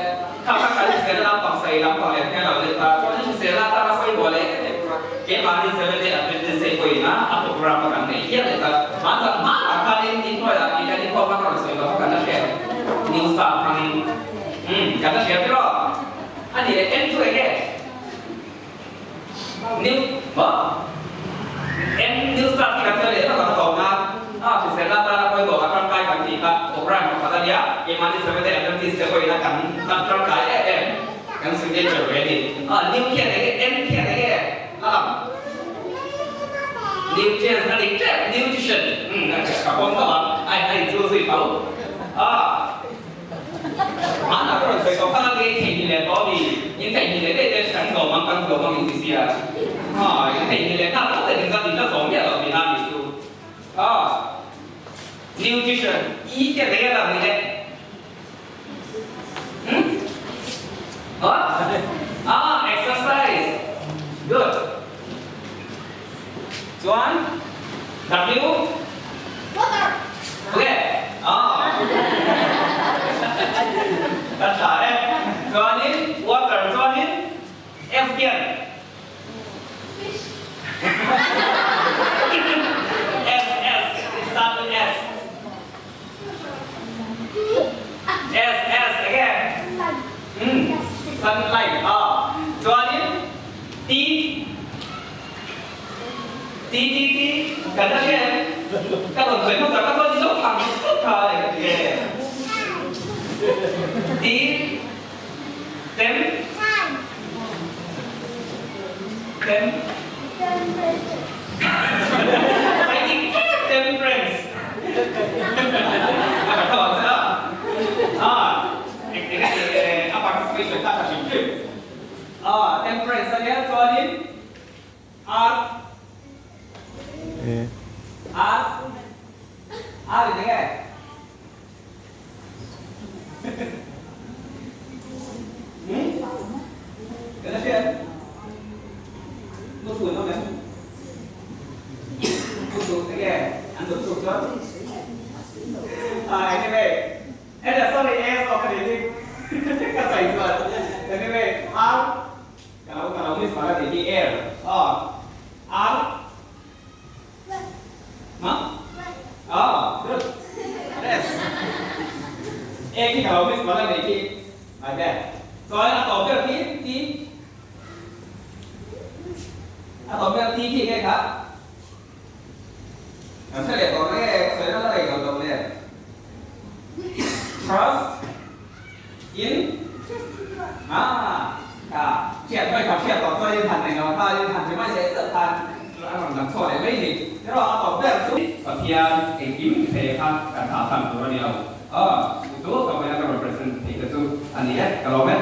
kha kha kan hriselna lampang sei lampang leh hmel lo leh ta chuanin hriselna atana pawimawh leh em em chu keimahni Seventh Day Adventist te pawhin a a program a kan nei hial leh ta. Hmanzah hmanah khanin inhnuaiah tih kan inkhawm a ka rawn sawi lo kha kan la hre new star hmangin. Umm, kan la hria tiraw? A nih leh M chu eng nge? New, maw? M, new start hi kan sawi leh vak ang tawp nan. A, hriselna atana pawimawh a tangkai kan tih kha program pakhat a nia, keimahni Seventh Day Adventist te pawhin a kan hman tangkai em em, kan signature ve a ni. A, new khian eng nge? M khian eng nge? A lang. Nutrients a dik tep, nutrition, umm, ka pawm tawh ang, a inchul zui tho. A. Hmanah ka rawn sawi tawh kha nge theihnghilh leh tawh mi? In theihnghilh leh daih te kan zawm ang kan zawm ang in ti sia. Ha, in theihnghilh leh nghal tawh te in zat in la zawm miah lo tihna a nih chu. Ha, nutrition, i te rei a lang ni le. Hmm? What? Ah, exercise. Good. Chuan W. Water. Okay. Ah. Ka tha e. Chuanin water chuanin F hian. Fish. S S start with S. S S again. Sun. Sunlight. Ah. Chuanin T T T T kan la hria em? Ka rawn sawi hmasa kha chuan i lo thang thut kha a ni e. T Tem Tem Temperance A ka thaw ang che a. Ah eng eng a ni e a participation kha ka hrim hrim. Ah temperance a nia chuanin R R R in enge? Hmm? Kan la hriat? Mu thun awm em? Mu thun enge? An dawt chuk chuan? Ah anyway. Ela sorry e zawk a ni hi ka sawi chuan anyway ar ka lo ka lo miss palh a ni hi air aw ar ma aw good yes e khi ka lo miss palh a ni hi my bad chuan a tawp ber khi t a tawp ber t khi nge kha Kan hre leh tawh nge ka sawi nasa rei lo tawh nen. Trust in ah kha hriat mai kha hriat tawh chuan in han eng lo kha in han hre mai leh zeuh khan a rawn lang chhuak leh mai ni. Erawh a tawp ber chu Pathian engkim ti thei kha kan thah tham tur a ni lo. Aw chu ka vawiin a ka rawn present thei te chu a ni e ka lawm e.